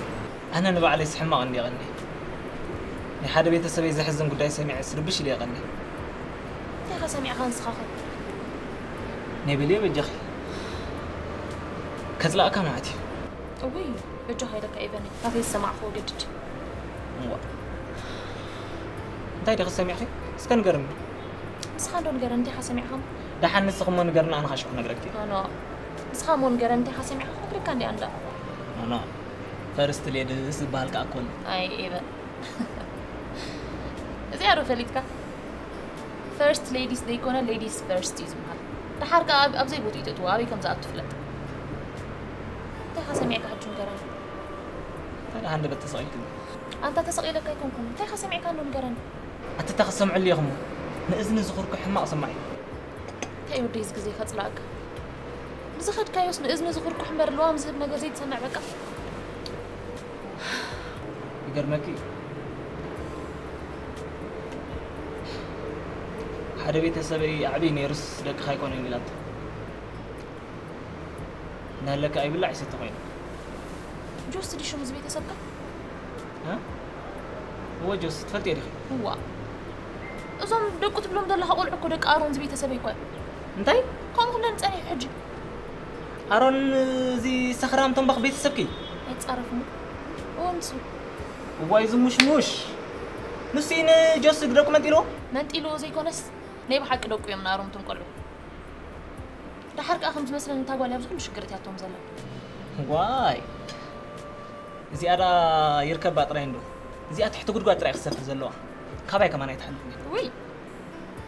ኣነ ንባዕለይስ ሕማቕ እንድየ ቀንየ። ናይ ሓደ ቤተሰበይ ዘሕዝን ጉዳይ ሰሚዐስ ርብሽ ኢለ ቀንየ። እንታይ ኢኻ ሰሚዕካ ንስኻ ኸ? ናይ በልዮ በጃኺ። ከጽላእካ ማለት እዩ። እውይ፣ በጃኻ ኢለካ ኤቨን፣ ናተይ ዝሰማዕክዎ ገድድ። እዋ። እንታይ ዲኺ ሰሚዕኺ? እስከ ንገርኒ። ንስኻ እንዶ ንገረኒ፣ እንታይ ኢኻ ሰሚዕካ? ደሓን ንስኺ እሞ ንገርኒ፣ ኣነ ኻሽኹ ነግረኪ። ኖ፣ ኖ። ንስኻ እሞ ንገረኒ፣ እንታይ ኢኻ ሰሚዕካ? ክነግረካ እንድያ እንዳ። ኖ፣ ኖ። ፈርስት ሌድስ ዝበሃል ከኣ እኮ ኣሎ። ኣይ፣ ኤቨን። እዚኣ ዶ ፈሊጥካ? ፈርስት ሌዲስ ዘይኮነ ሌዲስ ፈርስት እዩ ዝበሃል። ደሓር ከኣ ኣብ፣ ኣብ ዘይቦትኡ ተእትዎ፣ ኣበይ ከም ዝኣቱ ፍለጥ። እንታይ ኢኻ ሰሚዕካ ሕጂ ንገረኒ? እንታይ ደኣ ሃንደበት ተሰቒልክኒ? ኣንታ ተሰቒለካ ኣይኮንኩን። እንታይ ኢኻ ሰሚዕካ እንዶ ንገረኒ? ኣቲ እታ ክሰምዐሉ ኢኹሞ። ንእዝኒ ዝኹርኩ ሕማቕ ሰማዒ። እንታይ እዩ ወደይ እዚ ግዜ ከጽላእካ? ብዝኸድካዮስ ንእዝኒ ዝኹርኩሕ እምበር ልዋም ዝህብ ነገር ዘይትሰምዕ በቃ። ይገርመኪ፣ ሓደ ቤተሰበይ ኣዕብይ ነይሩስ ደቅኻ ኣይኮነን ኢላቶ። እናሃለካ ኣይብላዕ ይሰቲ ኮይኑ። ጆስ ድዩ ሽሙ እዚ ቤተሰብካ? እ? እወ ጆስ፣ ትፈልጥዮ ዲኺ? እዋ። እዞም ደቁ ትብሎም ዘለኻ ቆልዑ እኮ ደቂ ኣሮን እዚ ቤተሰበይ እኮ እዮም። እንታይ? ከምኡ ክብለኒ ጸኒሑ ሕጂ። ኣሮን፣ እዚ ሰኽራም ተንባኽ ቤተሰብኪ? ኣይጻረፍን። እወ ንሱ። እዋይ ዝሙሽሙሽ። ንሱ እዩ ንጆስ ደቁ መንጢልዎ? መንጢልዎ ዘይኮነስ ናይ ብሓቂ ደቁ እዮም ንኣሮም እቶም ቆልዑ። ደሓር ከኣ ከም ዝመስለኒ እታ ጓል እያ ኣብዚ ኩሉ ሽግር እትያቶም ዘላ። ዋይ። እዚኣ ደኣ ይርከባ ጥራይ እንዶ። እዚኣ ትሕቲ ጉድጓድ ጥራይ ክሰፍር ዘለዋ። ካባይ ከማን ኣይትሓልፍን እያ። ውይ።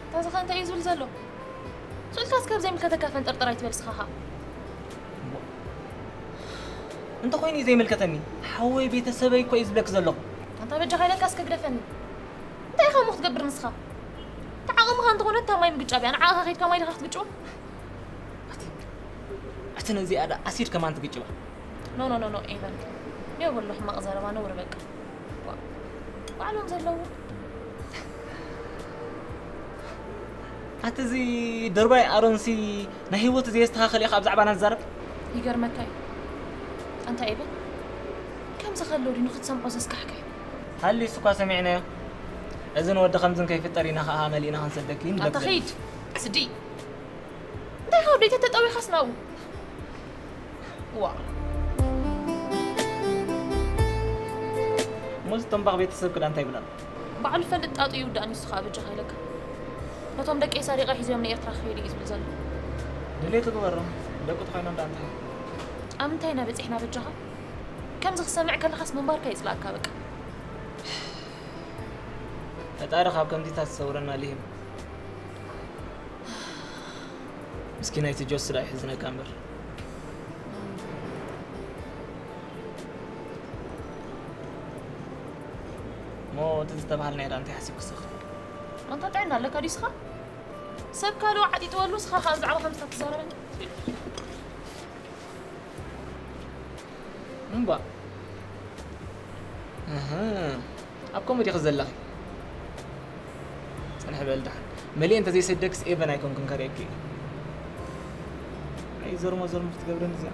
እታ ዝኸ እንታይ እዩ ዝብል ዘሎ? ስእልካስ ካብ ዘይምልከተካ ፈንጠርጠር ኣይትበል ስኻ ኸኣ። እሞ፣ እንተኾይኑ እዩ ዘይምልከተኒ። ሓወይ ቤተሰበይ እኮ እዩ ዝብለኪ ዘለኹ። ኣንታ በጃኻ ኢለካ እስከ ግደፈኒ። እንታይ ኢኻ እሞ ክትገብር ንስኻ? እታ ዓቕምኻ እንተኾነ እታ ማይ ምግጫብ እያ። ንዓኻ ከይድካ ማይ ዲኻ ክትግጭቦ? ኣቲ፣ ኣቲ ነዚኣ ደኣ ኣሲድ ከማን ትግጭባ። ኖ፣ ኖ፣ ኖ፣ ኖ፣ ኤቨን። የብሉ ሕማቕ ዘረባ ነውሪ በቃ። ዋ፣ ባዕሎም ዘለዉ። ኣቲ እዚ ደርባይ ኣሮንሲ ናይ ህይወቱ ዘየስተኻኸል እዩ ካብ ዛዕባና ዝዛረብ። ይገርመካ እዩ። ኣንታ ኤቨን፣ ከምዚ ከሎ ድዩ ንኽትሰምዖ ዘስካሕክሕ? ሃልዩስ እኳ ሰሚዕናዮ። እዝን ወዲ ከምዝን ከይፍጠር ኢና ኸዓ መሊእና ክንሰደኪ ንደክ ኣታ ዘለና። ኺድ፣ ስዲ። እንታይ ካብ ደይተ ተጠዊኻስ ናብኡ? ዋ። እሞ እዚ ተንባኽ ቤተሰብ ክዳ እንታይ ይብላል? ባዕሉ ፈልጥ ጣጡ ይውዳእ ንሱ ኸዓ በጃኻ ኢለካ። ነቶም ደቀይ ሰሪቐ ሒዘዮም ንኤርትራ ክኸይዱ እዩ ዝብል ዘሎ። ድሌቱ ግበሮም። ደቁ ተኾይኖም ደኣ እንታይ? ኣብ ምንታይ ኢና በጺሕና በጃኻ? ከምዚ ክሰምዕ ከለኻስ ምንባርካ ይጽላእካ በቃ። ፈጣሪ ካብ ከምዚታት ዝሰውረና ልሂም። ምስኪናይቲ ጆስ ደኣ ይሕዝነካ እምበር። እሞ እቲ ዝተባህልናዮ ደኣ እንታይ ሓሲብክስ ኢኺ? ኣንታ ጥዕና ኣለካ ድዩ ስኻ? ሰብ ካልእ ዓጢጥወሉ ስኻ ከኣ ብዛዕባ ከምዚታት ትዛረበኒ? እምባ። ኣሃ። ኣብ ከምኡ ዲኺ ዘለኺ? ጽንሒ በል ደሓን። መሊኤ እንተ ዘይሰደክስ ኤቨን ኣይኮንኩን ከርእየኪ እየ። ኣይ ዘርሞ ዘርሞ ክትገብረኒ እዚኣ።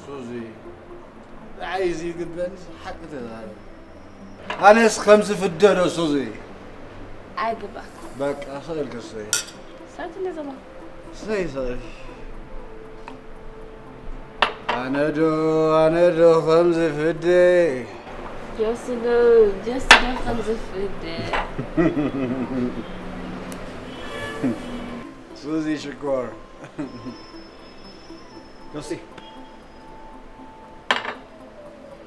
ሱዚ፣ ንዓይ እዚ ይግበኒ፣ ሓቂ ተዛረብ። ኣነስ ከምዚ ፍደዶ ሱዚ። ኣይግባእካ። በቃ፣ ስቕ ኢልኪ ሰይ። ሰትኒ ዘማ። ሰይ፣ ሰይ። ኣነ ዶ፣ ኣነ ዶ ከምዚ ፍደ። ጆሲ ዶ፣ ጆሲ ዶ ከም ዝፍደ። ሱዚ ሽኮር። ጆሲ።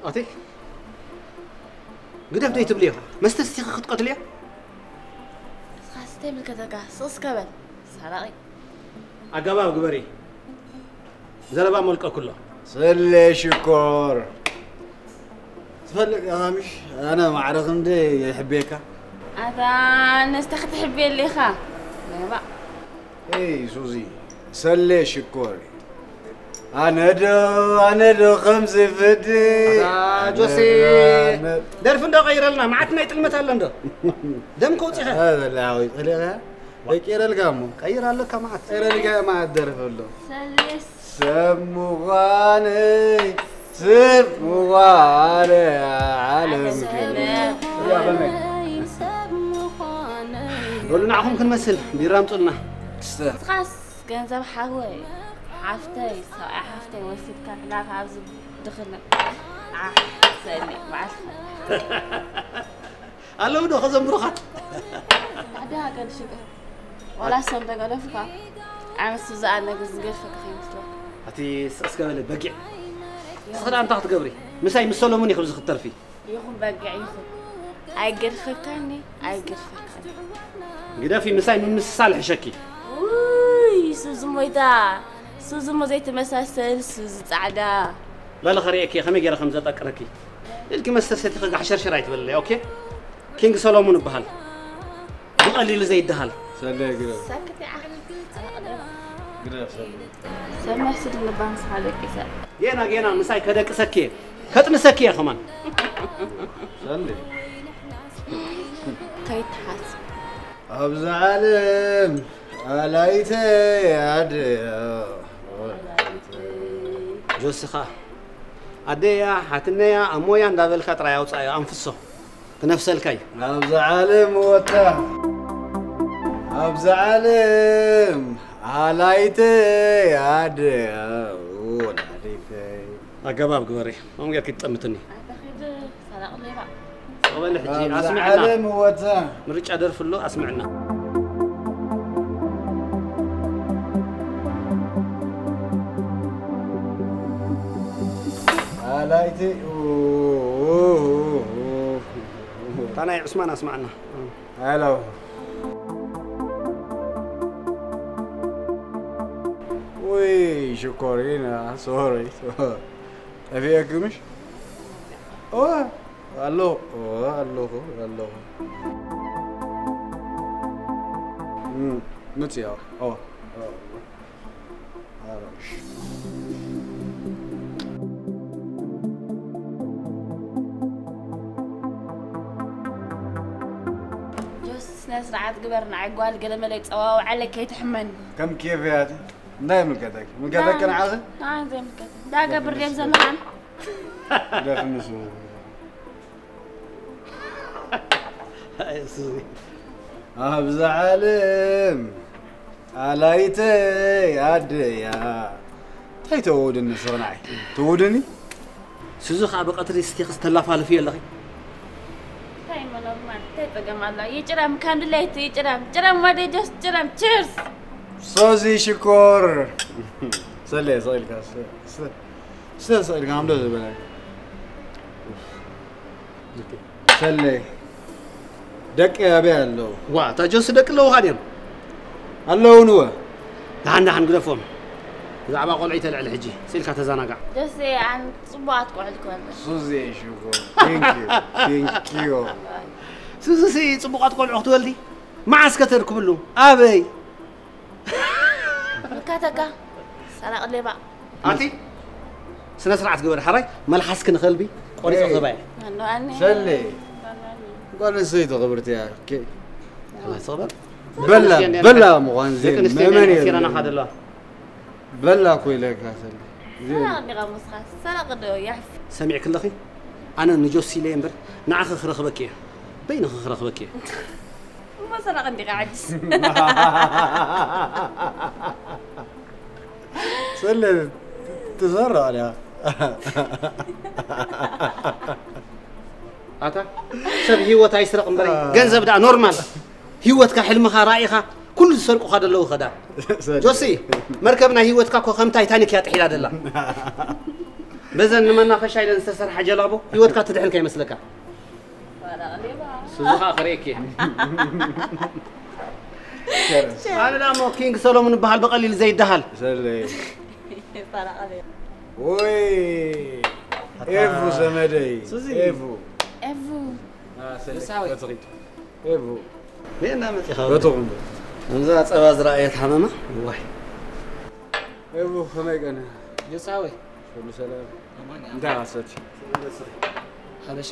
ኣቲ ግደፍ ደይ ትብልዮ። መስተ ስቲኻ ክትቀትልዮ። ንስኻ ስተ ይምልከተካ። ስቕ እስከ በል። ሰራቒ። ኣገባብ ግበሪ። ዘረባ መልቀ ኩሎ። ሰሌ ሽኮር። ትፈልጥ ኢኻ ምሽ? ኣነ ማዕረ ክንደይ ይሕብየካ። ኣታ ነስተ ክትሕብየሉ ኢኻ። ነባ። ኤይ ሱዚ፣ ሰሌ ሽኮር። ኣነ ዶ፣ ኣነ ዶ ከምዚ ፍዲ። ኣታ ጆሲ፣ ኣነ ዶ፣ ኣነ ደርፊ እንዶ ቀይረልና፣ መዓት ናይ ጥልመት ኣሎ እንዶ። ደም ከውጺኻ። ኣበላ ወይ ቀሊኻ። ደቂረልካ እሞ። ቀይር ኣለካ መዓት። ቀይረልካ መዓት ደርፊ ኣሎ። ሰሌስ። ሰብ ምዃነይ፣ ሰብ ምዃነይ ዓለም ሰሌ። ክብሪ። እያ በመይ። ሰብ ምዃነይ። በሉ ንዓኹም ክንመስል፣ ቢራ ኣምጹልና። ክስተ። ንስኻስ ገንዘብ ሓወይ፣ ሓፍተይ፣ ሰብኣይ ሓፍተይ ወሲድካ ሕላፍ ኣብዚ ድኽነ። ኣሕ፣ ሰኒ፣ በዓል። ኣለዉ ዶ ከዘምሩኻ? ኣደ ሃገር ሽገር። ዋላ ሰም ተገደፍካ። ዓመት ሱዛኣን ነግር ዝገድፈካ ከይመስለካ። ኣቲ ስቕ እስከ በለ በጊዕ። ንስኺ ደኣ እንታይ ክትገብሪ? ምሳይ ምስ ሰሎሙን ኢኺ ኣብዚ ክትተርፊ። ይኹን በጊዕ ይኹን። ኣይገድፈካኒ፣ ኣይገድፈካኒ። ግደፊ፣ ምሳይ ምምስሳል ሕሸኪ። ውይ፣ ሱዚ ሞይታ። ሱዚ ሞ ዘይትመሳሰል፣ ሱዚ ጻዕዳ። በሊ ኸርእየኪ ከመይ ገይረ ከም ዘጠቅረኪ። ኢልኪ መስተ ሰቲኺ ጋሕሸርሸር ኣይትበልለይ፣ ኦኬ? ኪንግ ሰሎሙን እበሃል። ብቐሊሉ ዘይደሃል። ሰለይ ግረፍ። ሰክት ይዓል። ግረፍ ሰለይ። ሰብ መስል ንባን ስኻ ደቂሰ። ጌና ጌና ምሳይ ከደቅሰኪ እየ። ከጥንሰኪ እየ ከማን። ሰለይ። ከይትሓስ። ኣብዚ ዓለም ኣላይተይ ኣደያ ወላዲተይ። ጆሲ ኸኣ ኣደያ፣ ሓትነያ፣ ኣሞያ እንዳበልካ ጥራይ ኣውጻዮ፣ ኣንፍሶ። ክነፍሰልካ እዩ። ኣብዚ ዓለም ወታ፣ ኣብዚ ዓለም ኣላይተይ ኣደያ ወላዲተይ። ኣገባብ ግበሪ፣ ከምኡ ጌርኪ ትጠምትኒ። ኣታ ኺድ ሰራቕ ሌባ። ጸበል ሕጂ ኣብዚ ኣስምዕና። ዓለም ወታ። ምርጫ ደርፊ ኣሎ፣ ኣስምዕና። ኣላይተይ፣ ኡ፣ ኡ፣ ኡ፣ ኡ። እታ ናይ ዑስማን ኣስማዕና። ሄሎ። ውይ፣ ሽኮሪና፣ ሶሪ። ጠፊኤኪ ምሽ? ኦ፣ ኣሎ፣ ኦ፣ ኣለኹ፣ ኣለኹ። እም፣ ምጽያ፣ ኦ፣ ኦ። ጆስ፣ ስነ ስርዓት ግበር፣ ንዓይ ጓል ገለመለ ይጸዋውዓለይ ከይትሕመኒ። ከም ኬፍ እያ እቲ። እንታይ ይምልከተኪ? ይምልከተኪ ንዓኺ? ንዓን ዘይምልከት። እንታይ ገብር ድዮም ዘለኻን? ግደፍኒ ንሱ። ኣይ፣ እሱ ኣብዚ ዓለም ኣላይተይ ኣደያ። እንታይ ተወውድኒ ንስኺ ንዓይ? ተወውድኒ? ሱዚ ኸኣ ብቐትሪ ስቴኽስ ተላፋልፊ ኣለኺ። እንታይ እሞ ኖርማል፣ እንታይ ጸገም ኣሎ? ይጭረም፣ ከም ድሌቱ ይጭረም። ጭረም ወደይ ጆስ፣ ጭረም። ቺርስ! ሶዚ ሽኮር። ሰለ፣ ሰለ ኢልካ፣ ሰ-፣ ሰ-፣ ሰ-፣ ሰለ ኢልካ፣ ኣምዶ ዝበለ። ሰለይ፣ ደቂ ኣበይ ኣለዉ? ዋ፣ እታ ጆሲ ደቂ ኣለዉኻ ድዮም? ኣለዉ ንወ። ደሓን ደሓን ግደፎም። ብዛዕባ ቆልዑ ኣይተልዕል ሕጂ። ስኢልካ ተዘናጋዕ። ጆሲ፣ ኣን ጽቡቓት ቆልዑ ትወልድ። ሱዚ ሽኮር። Thank you. Thank you. ሱዚሲ ጽቡቓት ቆልዑ ክትወልዲ? መዓስ ከ ተርክብሉ? ኣበይ? ምካተካ ሰራቕ ሌባ። ኣቲ ስነ ስርዓት ግበር ሓራይ፣ መልሓስኪ ንኸልቢ ቆሪጸ ኤይ። ክህባ እየ። ኣኖ ኣነ። ሰሌ። ጓል ኣንስተይቲ ክብርቲ እያ። ኦኬ። ሓራይ ትቕበል? በላ፣ ደቂ ኣንስትዮ በላ እንዲያ ምዃን ደቂ ዜን ኣንስትዮ መመን እንዲያ እየ። ሲራና ካደለዋ። በላ እኮ ኢለካ ሰሌ። ዜን። ሰራቕ ዲኻ መስኻ? ሰራቕ ዶ ያፍ? ሰሚዕኪ ኣለኺ? ኣነ ንጆሲ ኢለ እየ እምበር ንዓኺ ክረኽበኪ እየ። በይንኺ ክረኽበኪ እየ። እሞ ሰራቕ እንዲኻ ሕጅስ? ሰለ ትሰራቕ ድያ? ኣታ ሰብ ህይወት ኣይስረቕ እምበሪ፣ ገንዘብ ደኣ ኖርማል። ህይወትካ፣ ሕልምኻ፣ ራኢኻ፣ ኩሉ ዝሰርቁኻ ዘለዉ ኸዳ። ጆሲ፣ መርከብ ናይ ህይወትካ እኮ ከም ታይታኒክ እያ ጥሒላ ዘላ። በዘን ንመናፈሻ ኢለን ዝተሰርሓ ጀላቡ ህይወትካ ትድሕን ከይመስለካ። ስዙኻ ክርእየኪ እየ። ኣነ ደኣ እሞ ኪንግ ሰሎሞን እበሃል፣ ብቐሊል ዘይደሃል። ሰለይ። ወይ፣ ኤፉ ዘመደይ። ሱዚ። ኤፉ። ኤፉ። አ፣ ሰለይ። ሳዊ። በትኺድ። ኤፉ። በየና መጺኻ? በትኹም። እምዛ ጸባ ዝረኣየት ሃመማ? ዋይ። ኤፉ፣ ከመይ ቀነ? ዮሳዊ። ኩሉ ሰላም? ኣማን እያ። እንታይ ኣሰት? ሓበሻ።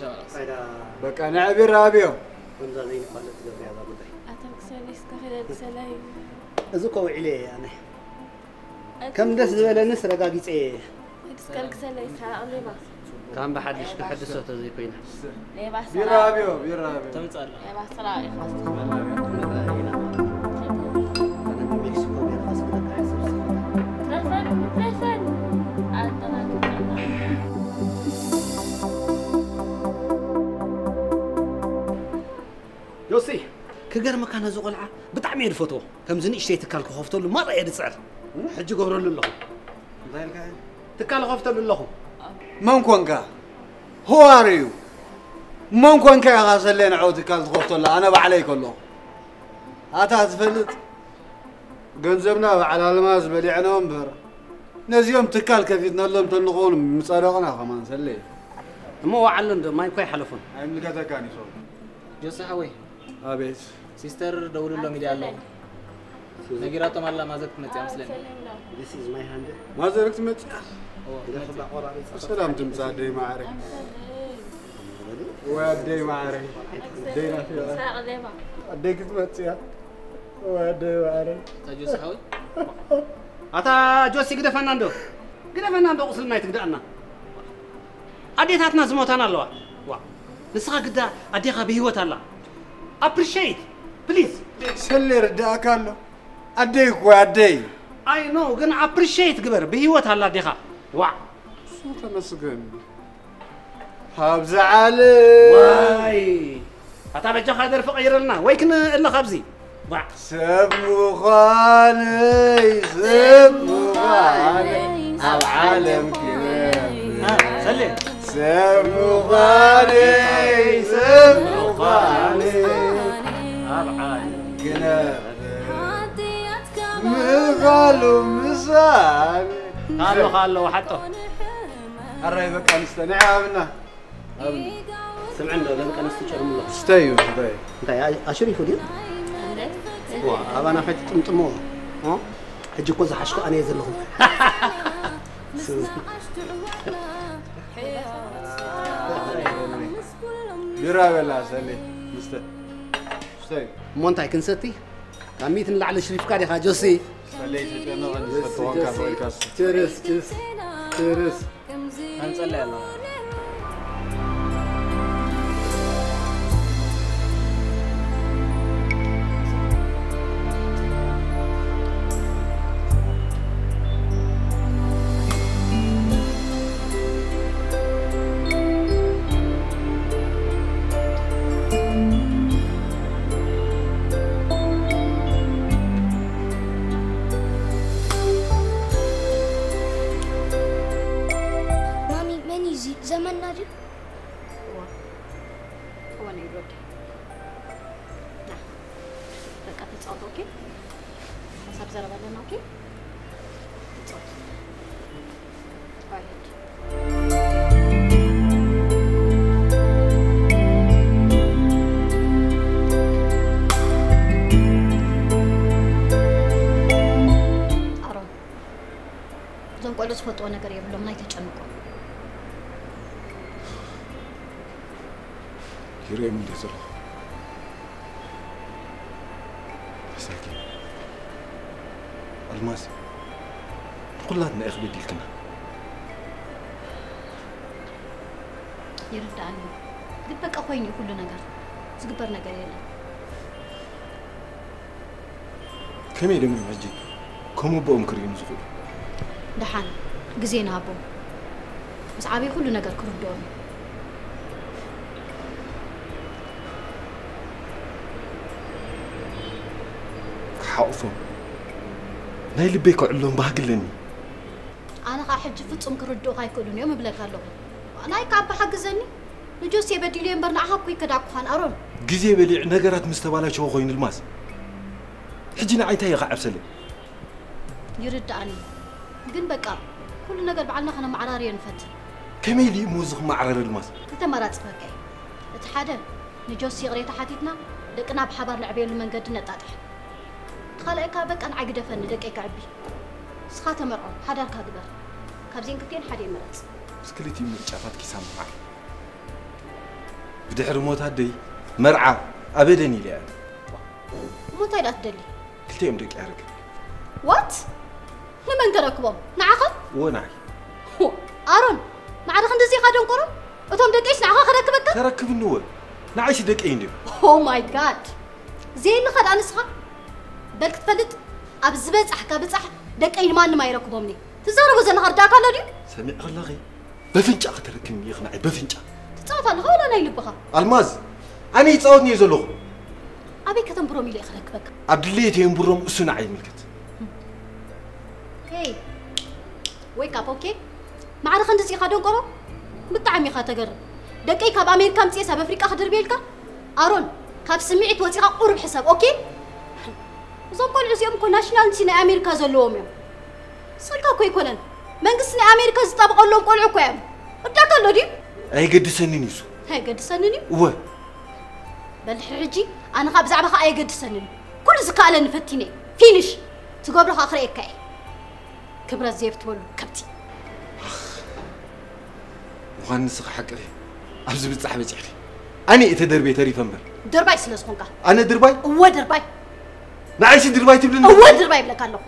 በቃ፣ ንዕብር ኣብዮ። ከምዛ ዘይንፋለጥ ትገብር እያ እዛ ጉዳይ። ኣታ ክሰለይ እስከ ክደግሰለይ። እዚ እኮ ውዒለ እየ ኣነ። ከም ደስ ዝበለንስ ረጋጊጸ እየ። እስከ ልግሰለይ፣ ሳላቕ ሌባ። ካም ብሓድሽ ክሕድሶ ተዘይኮይና። ሌባ ቢራ ሰላቕ። ኣብዮ፣ ቢራ ኣብዮ። ተምጻላ። ሌባ ሰላቕ ኢኻ። ትረፈን፣ ትረፈን። ኣንተና ትምጻላ። ዮሲ፣ ክገርመካ ነዚ ቆልዓ ብጣዕሚ እየ ዝፈትዎ። ከምዚ ንእሽተይ ትካል ክኸፍተሉ ማራ እየ ዝጽዕር። ሕጂ ገብረሉ ኣለኹ። እንታይ ኢልካ? ትካል ክኸፍተሉ ኣለኹ። መን ኮንካ? Who are you? መን ኮንካ ኢኻ ሰሌ ንዕኡ ትካል ትኸፍተሉ? ኣነ ባዕለይ ከለኹ። ኣታ ትፈልጥ? ገንዘብና በዓል ኣልማዝ በሊዕናዮ እምበር፣ ነዚኦም ትካል ከፊትናሎም ተንኸውን ምጸደቕና ከማን ሰሌ። እሞ ወዓሉ እንዶ ማይ እኮ ኣይሓለፉን። ኣይምልከተካን እዩ ሰው። ጆሲ ሓወይ። ኣቤት። ሲስተር ደውልሎም ኢለ ኣለኹ። ነጊራቶም ኣላ ማዘር ክትመጽእ እያ መስለኒ። This is my hand. ማዘር ክትመጽእ እያ? እዎ፣ ክትመጽእ እያ። ሰላም ትምጻእ ኣደይ ማዕረ። ወይ ኣደይ ማዕረ። ኣደይ ናፊቐ። ኣደይ ክትመጽእ እያ። ወይ ኣደይ ማዕረ። ኣታ ጆሲ ሓወይ። ኣታ ጆሲ ግደፈና እንዶ። ግደፈና እንዶ ቁስልና ኣይትግደኣና። ኣዴታትና ዝሞታና ኣለዋ። ዋ፣ ንስኻ ግዳ ኣዴኻ ብህይወት ኣላ። Appreciate, please. ሰሌ ርዳእካ ኣሎ። ኣደይ እኮ ኣደይ። I know፣ ግን appreciate ግበር፣ ብህይወት ኣላ ኣዴኻ። ዋ። እሱ ተመስገን። ኣብዚ ዓለም። ዋይ። ኣታ በጃኻ ደርፊ ቀይረልና፣ ወይ ክንእለ ካብዚ። ዋ። ሰብ ምዃነይ፣ ሰብ ምዃነይ፣ ኣብ ዓለም ክነብር። አ፣ ሰሌ። ሰብ ምዃነይ፣ ሰብ ምዃነይ፣ ኣብ ዓለም ክነብር። ምኻሉ ምሳሌ። ኣሎ፣ ኣሎ፣ ሓጦ። ኣራይ በቃ ንስተ፣ ንዕይ ኣብና። ስምዒ እንዶ፣ ነዚ ቀነስ ትጨርሙ ኣለኹ። ስተዩ፣ ስተዩ። እንታይ፣ ኣ-፣ ኣሽሪፉ ድዩ? ዋ፣ ኣባና ከይትጥምጥሞ። ኦ? ሕጂ እኮ ዝሓሽኩ ኣነ እየ ዘለኹ። ቢራ በላ፣ ሰሌ፣ ምስተ። ስተዩ። እሞ እንታይ ክንሰቲ? ካብ ሚእቲ ንላዕሊ ኣሽሪፍካ ዲኻ፣ ጆሲ? ሰሌ፣ ተጨነቐ፣ ንሰቲ ዋንካ ጆሲ። ኮይንካስ። ችርስ፣ ችርስ፣ ችርስ። ኣንጸላ ያለው። ማሚ፣ መን እዩ እዚ? ዘመንና ድዩ? እዋ፣ እዋ፣ ነይ ወዲ። ና፣ በቃ ተጻወቱ፣ ኦኬ? ሓሳብ ዘረባ ኣለና፣ ኦኬ? ተጻወቱ። ባይ፣ ሂድ። ኣሮን፣ እዞም ቆልዑ ዝፈልጥዎ ነገር የብሎምን፣ ኣይተጨንቆም። ይርእዮም እንደ ዘለኹ። ተሳኪ። ኣልማዝ፣ ንኹላትና ኢኺ በዲልክና። ይርዳእኒ። ግን በቃ ኮይኑ እዩ ኩሉ ነገር። ዝግበር ነገር የለን። ከመይ ደሞ እዮም ሕጂ ከም ኣቦኦም ክርእዩኒ ዝኽእሉ? ደሓን ግዜ ንሃቦም። ምስ ዓበዩ ኩሉ ነገር ክርድኦም እዩ። ሓቑፎም ናይ ልበይ ከዕሎም ባህጊ ኣለኒ። ኣነ ኸኣ ሕጂ ፍጹም ክርድኡኻ ኣይክእሉን እዮም እብለካ ኣለኹ። ኣናይ ካብ ሓግዘኒ ንጆስ የበዲሉ እየ እምበር ንዓኻ እኮ ይከዳኩኻን ኣሮን። ግዜ በሊዕ ነገራት ምስ ተባላሸወ ኮይኑ ልማስ። ሕጂ ንዓይ እንታይ ኢኻ ዓብሰለይ? ይርድኣኒ። ግን በቃ ኩሉ ነገር ባዕልና ከነመዓራርዮ ንፈትን። ከመይ ኢሉ እሞ እዚ ክመዓራረ ልማስ? ክልተ ኣማራጺ ክህበካ እየ። እቲ ሓደ ንጆሲ ይቕሬታ ሓቲትና ደቅና ብሓባር ነዕብየሉ መንገዲ ነጣጥሕ። እቲ ካልኣይ ከኣ በቃ ንዓይ ግደፈኒ ደቀይ ከዕቢ። ንስኻ ተመርዖ ሓዳርካ ግበር። ካብዚኤን ክልቲኤን ሓደ ይመረጽ። ምስ ክልቲኡ ምርጫታት ክሰማማዕ። ብድሕሪ ሞት ኣደይ መርዓ ኣበደን ኢለ እየ። እሞ እንታይ ደኣ ትደሊ? ክልቲኦም ደቂ ኣረግብ። What? ንመን ከረክቦም? ንዓኻ? እወ ንዓይ። ሆ፣ ኣሮን፣ ማዕረ ክንድዚ ኢኻ ደንቆሮ? እቶም ደቀይስ ንዓኻ ከረክበካ? ከረክብኒ እወ። ንዓይሲ ደቀይ እንድዮም። Oh my God! ዘየልኻ ደኣ ንስኻ? በል ክትፈልጥ፣ ኣብ ዝበጻሕካ ብጻሕ ደቀይ ንማንም ኣይረክቦምኒ። ትዛረቦ ዘለኻ ርዳእካ ኣሎ ድዩ? ሰሚዕኺ ኣለኺ? በፍንጫ ከተረክብኒ ኢኺ ንዓይ በፍንጫ። ትጻወት ኣለኻ ዋላ ናይ ልብኻ? ኣልማዝ፣ ኣነ ይጻወት እየ ዘለኹ። ኣበይ ከተንብሮም ኢለ እየ ክረክበካ? ኣብ ድሌት የንብሮም፣ እሱ ንዓይ ይምልከት። Hey, wake up, okay? ማዕረ ክንድዚ ኢኻ ደንቆሮ? ብጣዕሚ ኢኻ ተገርም። ደቀይ ካብ ኣሜሪካ ኣምጺኤስ ኣብ ኣፍሪቃ ክድርብየልካ? ኣሮን፣ ካብ ስምዒት ወጺኻ ቁሩብ ሕሰብ፣ ኦኬ? እዞም ቆልዑ እዚኦም እኮ ናሽናልቲ ናይ ኣሜሪካ ዘለዎም እዮም። ስቕልካ እኮ ኣይኮነን። መንግስቲ ናይ ኣሜሪካ ዝጣበቐሎም ቆልዑ እኮ እዮም። እዳካ ኣሎ ድዩ? ኣይገድሰንን እዩ እሱ። ኣይገድሰንን እዩ? እወ። በል ሕጂ ኣነ ኸኣ ብዛዕባኻ ኣየገድሰንን እዩ። ኩሉ ዝከኣለኒ ፈቲነ እየ። ፊኒሽ። ትገብሮ ኸኣ ክርእየካ እየ። ክብረት ዘየብትበሉ ከብቲ። ምዃን ንስኺ ሓቅኺ። ኣብዚ ብጻሕ በጺሕኺ። ኣነ እየ ተደርብየ ተሪፈ እምበር። ድርባይ ስለ ዝኾንካ። ኣነ ድርባይ? እወ ድርባይ። ንዓይሲ ድርባይ ትብልኒ? እወ ድርባይ ይብለካ ኣለኹ።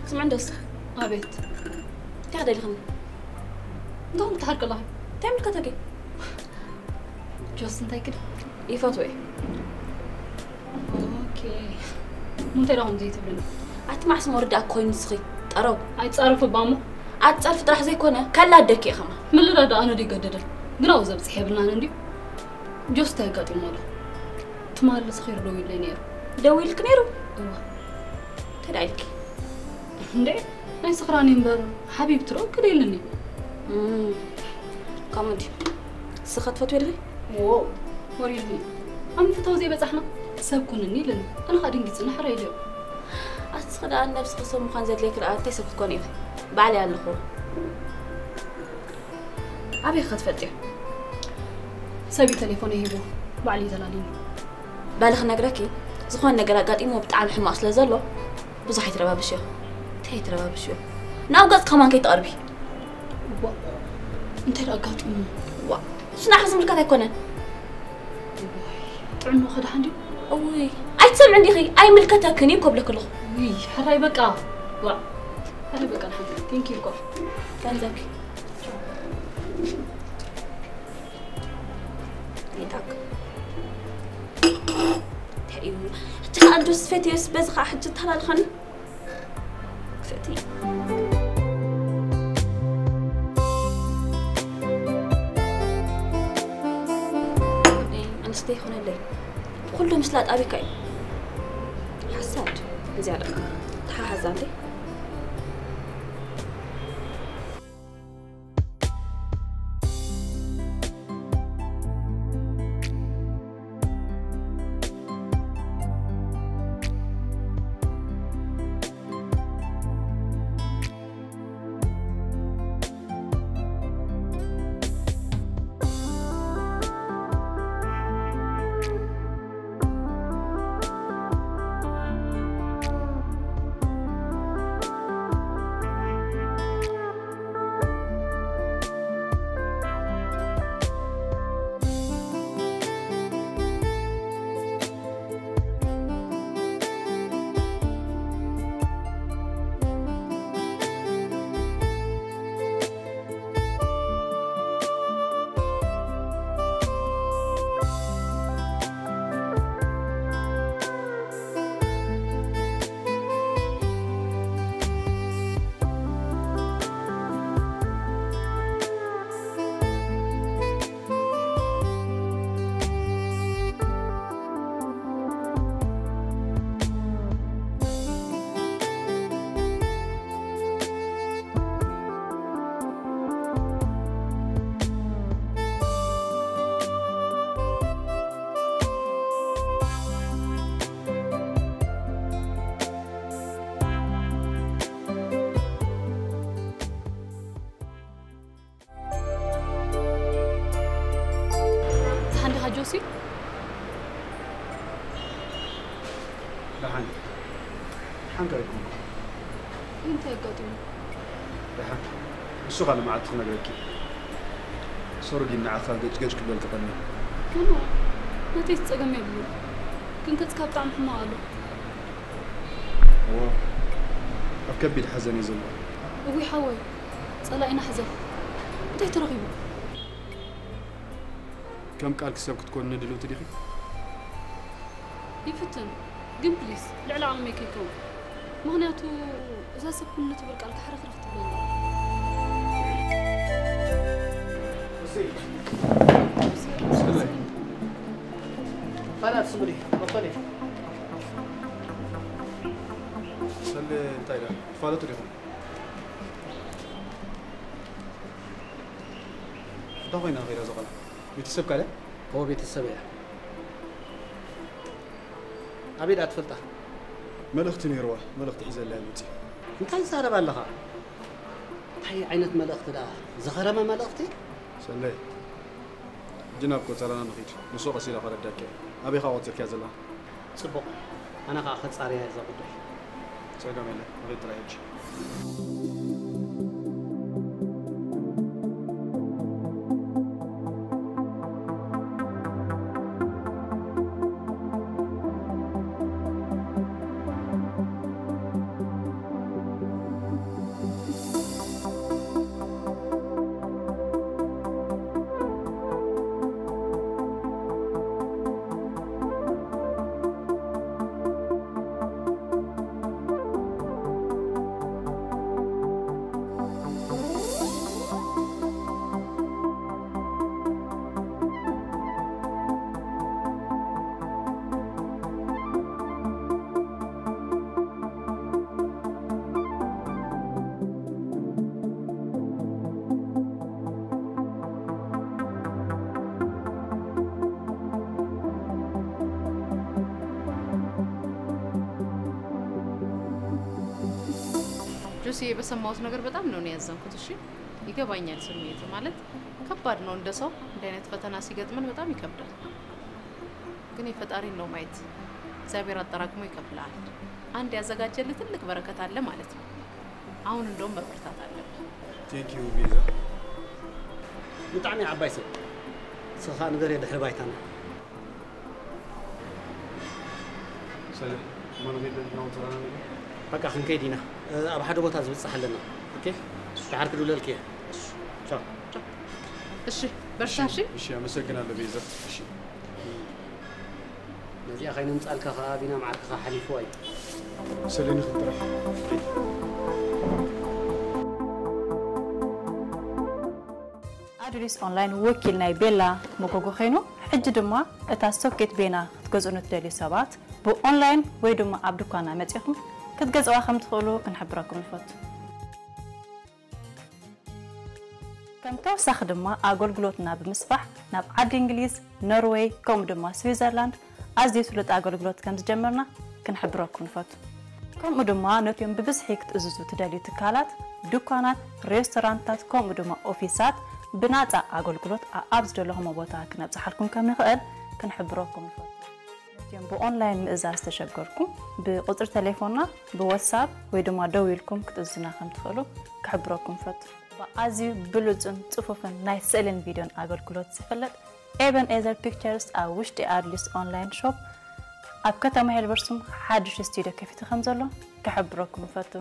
ስምዒ እንዶስ። ኣቤት። እንታይ ደሊኽኒ? እንቶም ትሓርቂ ኣለኺ? እንታይ ምልከተኪ? ጆስ እንታይ ክድ? ይፈትዎ እየ። ኦኬ። እሞ እንታይ ደኣ ከምዚ ትብልኒ? ኣቲ መዓስ መወርዳ እኮ ኮይኑ ንስኺ ጠረው። ኣይትጻረፊ እባ እሞ። ኣቲ ጸርፊ ጥራሕ ዘይኮነ፣ ከላደኪ እየ ከማን። ምልዳድ ኣነ ድዩ ገደደን? ግን ኣብኡ ዘብጽሕ የብልናን እንድዩ። ጆስ እንታይ ኣጋጢሞ ኣሎ? ትማሊ ስኺሩ ደዊሉለይ ነይሩ። ደዊልክ ነይሩ? እወ። እንታይ ደኣ ኢልኪ? እንዴ፣ ናይ ስኽራን እምበር ሓቢብቲ ዶ ክደ ኢሉኒ። እም፣ ከምኡ ድዩ? ንስኺ ትፈትዊ ዲኺ? ዎ፣ ወሪድኒ። ኣብ ምፍታው ዘይበጻሕና ሰብ ኩንኒ ኢሉኒ። ኣነ ኸኣ ደንጊጸ ሕራይ ኢለዮ። ኣቲ እስኺ ደኣ ንነብስኺ ሰብ ምዃን ዘድልየኪ ደኣ እንታይ ሰብ ክትኮኒ ኢኺ? ባዕለይ ኣለኹ። ኣበይ ኸ ትፈልጥዮ? ሰብ እዩ ተሌፎነይ ሂቡ፣ ባዕሉ እዩ ተላልዩኒ። በሊ ክነግረኪ፣ ዝኾነ ነገር ኣጋጢምዎ ብጣዕሚ ሕማቕ ስለ ዘሎ፣ ብዙሕ ኣይትረባብሽዮ። እንታይ ኣይትረባብሽዮ? ናብ ገጽ ከማን ከይትቐርቢ። እዋ፣ እንታይ ደኣ ኣጋጢሙ? ዋ፣ እሱ ንዓኺ ዝምልከት ኣይኮነን። እዋይ፣ ጥዕናኡ ከ ደሓን ድዩ? እውይ፣ ኣይትሰምዕን ዲኺ? ኣይምልከተክን እዩ እኮ እብለኪ ኣለኹ። ውይ፣ ሕራይ በቃ። ዋ፣ ሕራይ በቃ፣ ደሓን። ቴንክ ዩ እኮ። ገንዘብኪ። ይታክ። እንታይ እዩ? ሕጂ ኸኣ እንዶ ስፌት እዮስ በዚ ኸኣ ሕጂ ተላልኸኒ። ክፍእቲ። ኣንስተይ ይኾነለይ። ኩሉ ምስላ ጣቢካ እዩ። እዚኣ ደኣ ተሓሓዛ እንዴ? ደሓን ዲኻ ጆሲ? ደሓን። ደሓን ከ ኣይኮንኩ። እንታይ ኣጋጢሙ? ደሓን። ንሱ ካልእ መዓልቲ ክነግረኪ። ሶሪ ግን ንዓኻ ገጭ ገጭ ክብል ተቐንዩ። እሞ፣ ናተይ ጸገም የብሉን። ግን ገጽካ ብጣዕሚ ሕማቕ ኣሎ። እወ፣ ኣብ ከቢድ ሓዘን እየ ዘሎ። እውይ ሓወይ፣ ጸላኢና ሕዘን። እንታይ ተረኺቡ? ከም ቃልኪ ሰብ ክትኮንኒ ድልውቲ ዲኺ? ይፍትን፣ ግን ፕሊስ፣ ልዕሊ ዓቕመይ ከይከውን። ምኽንያቱ፣ እዛ ሰብ ኩንኒ ትብል ቃልካ ሕርኽርኽ ትብለኒ። ፋና ትስምሪ፣ መኾኒ። ሰሌ እንታይ ኢላ? ትፋለጡ ዲኹም? እንታይ ኮይና ከይዳ እዛ ቆልዓ? ቤተሰብካ ድያ? እወ፣ ቤተሰብ እያ። ኣበይ ደኣ ትፈልጣ? መልእኽቲ ነይርዋ፣ መልእኽቲ ሒዘላ እየ መፂእ። እንታይ ትዛረብ ኣለኻ? እንታይ ዓይነት መልእኽቲ ደኣ? ዝኸረመ መልእኽቲ? ሰለይ፣ ሕጂ ናብ ቆጸራና ንኺድ። ንሱ ቀስ ኢላ ከረዳእኪ እያ። ኣበይ ኢኻ ቆጺርካያ ዘላ? ጽቡቕ። ኣነ ኸኣ ከጻርያ እዛ ጉዳይ። ጸገም የለን። ንኺድ ጥራይ ሕጂ። ጆሲ፣ በሰማሁት ነገር በጣም ነው እኔ ያዘንኩት። እሺ፣ ይገባኛል ስሜት ማለት ከባድ ነው። እንደ ሰው እንዲህ አይነት ፈተና ሲገጥመን በጣም ይከብዳል። ግን የፈጣሪን ነው ማየት። እግዚአብሔር አጠራቅሞ ይከፍልሃል። አንድ ያዘጋጀልህ ትልቅ በረከት አለ ማለት ነው። አሁን እንደውም መበርታት አለብህ። Thank you ቤዛ። ብጣዕሚ ዓባይ ሰብ። ንስኻ ንገር ድሕሪ ባይታና። ሰለ፣ እማ ንኸይድ ናብኡ ተራና ንብል። በቃ ክንከይድ ኢና። እ፣ ኣብ ሓደ ቦታ ዝብጻሕ ኣለና። ኦኬ? ደሓር ክድውለልኪ እየ። ቻው። እሺ፣ በርታ። እሺ፣ እሺ፣ ኣመሰግናለሁ ቤዛ። እሺ። ነዚኣ ከይነምጻልካ ከኣ ቢና መዓርክኻ ሓሊፍዋ እዩ። ሰለ፣ ንኽድ ጥራሕ። ኣዱሊስ ኦንላይን ወኪል ናይ ቤላ መጎጎ ኮይኑ፣ ሕጂ ድማ እታ ሶኬት ቤና ክትገዝኡ ንትደልዩ ሰባት ብኦንላይን ወይ ድማ ኣብ ድኳና መጺኹም ክትገዝእዋ ከም ትኽእሉ ክንሕብረኩም ንፈቱ። ከም ተወሳኺ ድማ ኣገልግሎትና ብምስፋሕ ናብ ዓዲ እንግሊዝ፣ ኖርዌይ ከምኡ ድማ ስዊዘርላንድ ኣዝዩ ስሉጥ ኣገልግሎት ከም ዝጀመርና ክንሕብረኩም ንፈቱ። ከምኡ ድማ ነቲኦም ብብዝሒ ክትእዝዙ ትደልዩ ትካላት፣ ድኳናት፣ ሬስቶራንታት ከምኡ ድማ ኦፊሳት ብናጻ ኣገልግሎት ኣብ ዝደለኹሞ ቦታ ክነብጽሓልኩም ከም ንኽእል ክንሕብረኩም ንፈቱ። ነቲኦም ብኦንላይን ምእዛዝ ዝተሸገርኩም ብቁጽሪ ቴሌፎንና ብዋትሳፕ ወይ ድማ ደው ኢልኩም ክትእዝዙና ከም ትኽእሉ ክሕብረኩም ፈቱ። ብኣዝዩ ብሉጽን ጽፉፍን ናይ ስእልን ቪድዮን ኣገልግሎት ዝፍለጥ ኤበን ኤዘር ፒክቸርስ ኣብ ውሽጢ ኣድሊስ ኦንላይን ሾፕ ኣብ ከተማ ሄልበርሱም ሓድሽ ስቱዲዮ ከፊቱ ከም ዘሎ ክሕብረኩም ፈቱ።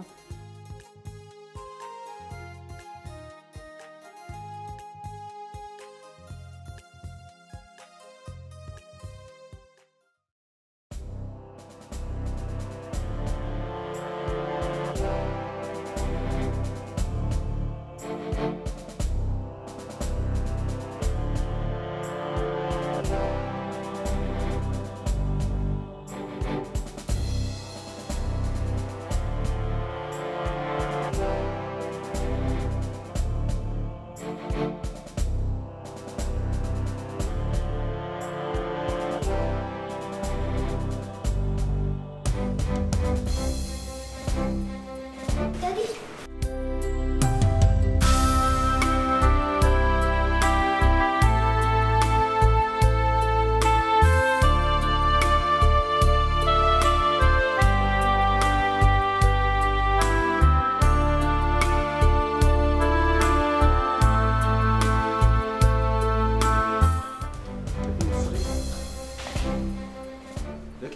ደቂ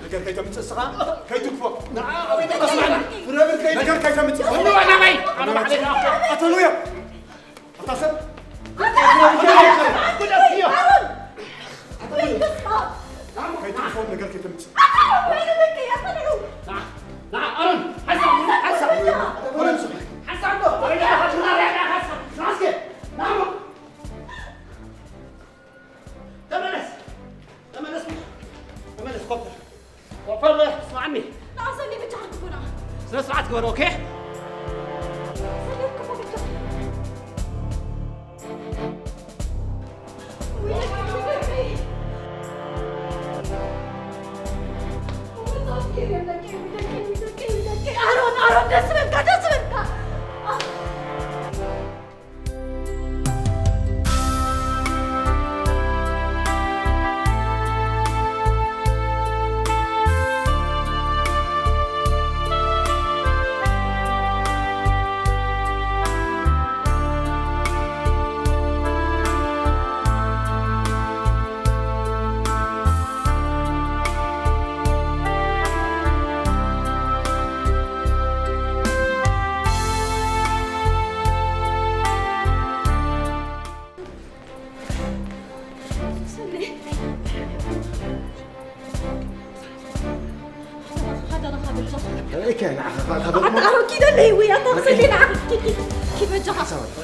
ነገር ከይተምጽእ እስኻ ከይትግፎ። ንዓ ኣበይ ደቂ ስማዕና? ፍረ ብል ከይት- ነገር ከይተምጽእ። ወንዶ ዋና ማይ። ኣነ ባዕለይ ደኣ። ኣቶ ሉያ። ኣታ ሰብ። ጉዳት እዩ። ከይትግፎ ነገር ከይተምጽእ። ንዓ፣ ንዓ፣ ኣሮን። ሓሳብ፣ ሓሳብ። ኣሮን፣ ሓሳብ። ኣሮን፣ ሓሳብ። ንዓ እስከ። ንዓ። ተመለስ። ተመለስ። ተመለስ። ኮፍ በል። ኮፍ በል። ስማዕኒ። ንዓ ሰኒ ብቻ ክትኩና። ስነ ስርዓት ግበር፣ ኦኬ? ሰኒ ክትኩ ብቻ። ኣሮን፣ ኣሮን፣ ደስ በልካ፣ ደስ በልካ።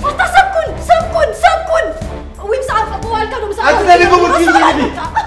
ኣታ ሰብኩን፣ ሰብኩን፣ ሰብኩን። ወይ ምሳኣ ቀጥዋልካ ነው ምሳኣ። ኣታ ለበቡ ዲን ለበቡ።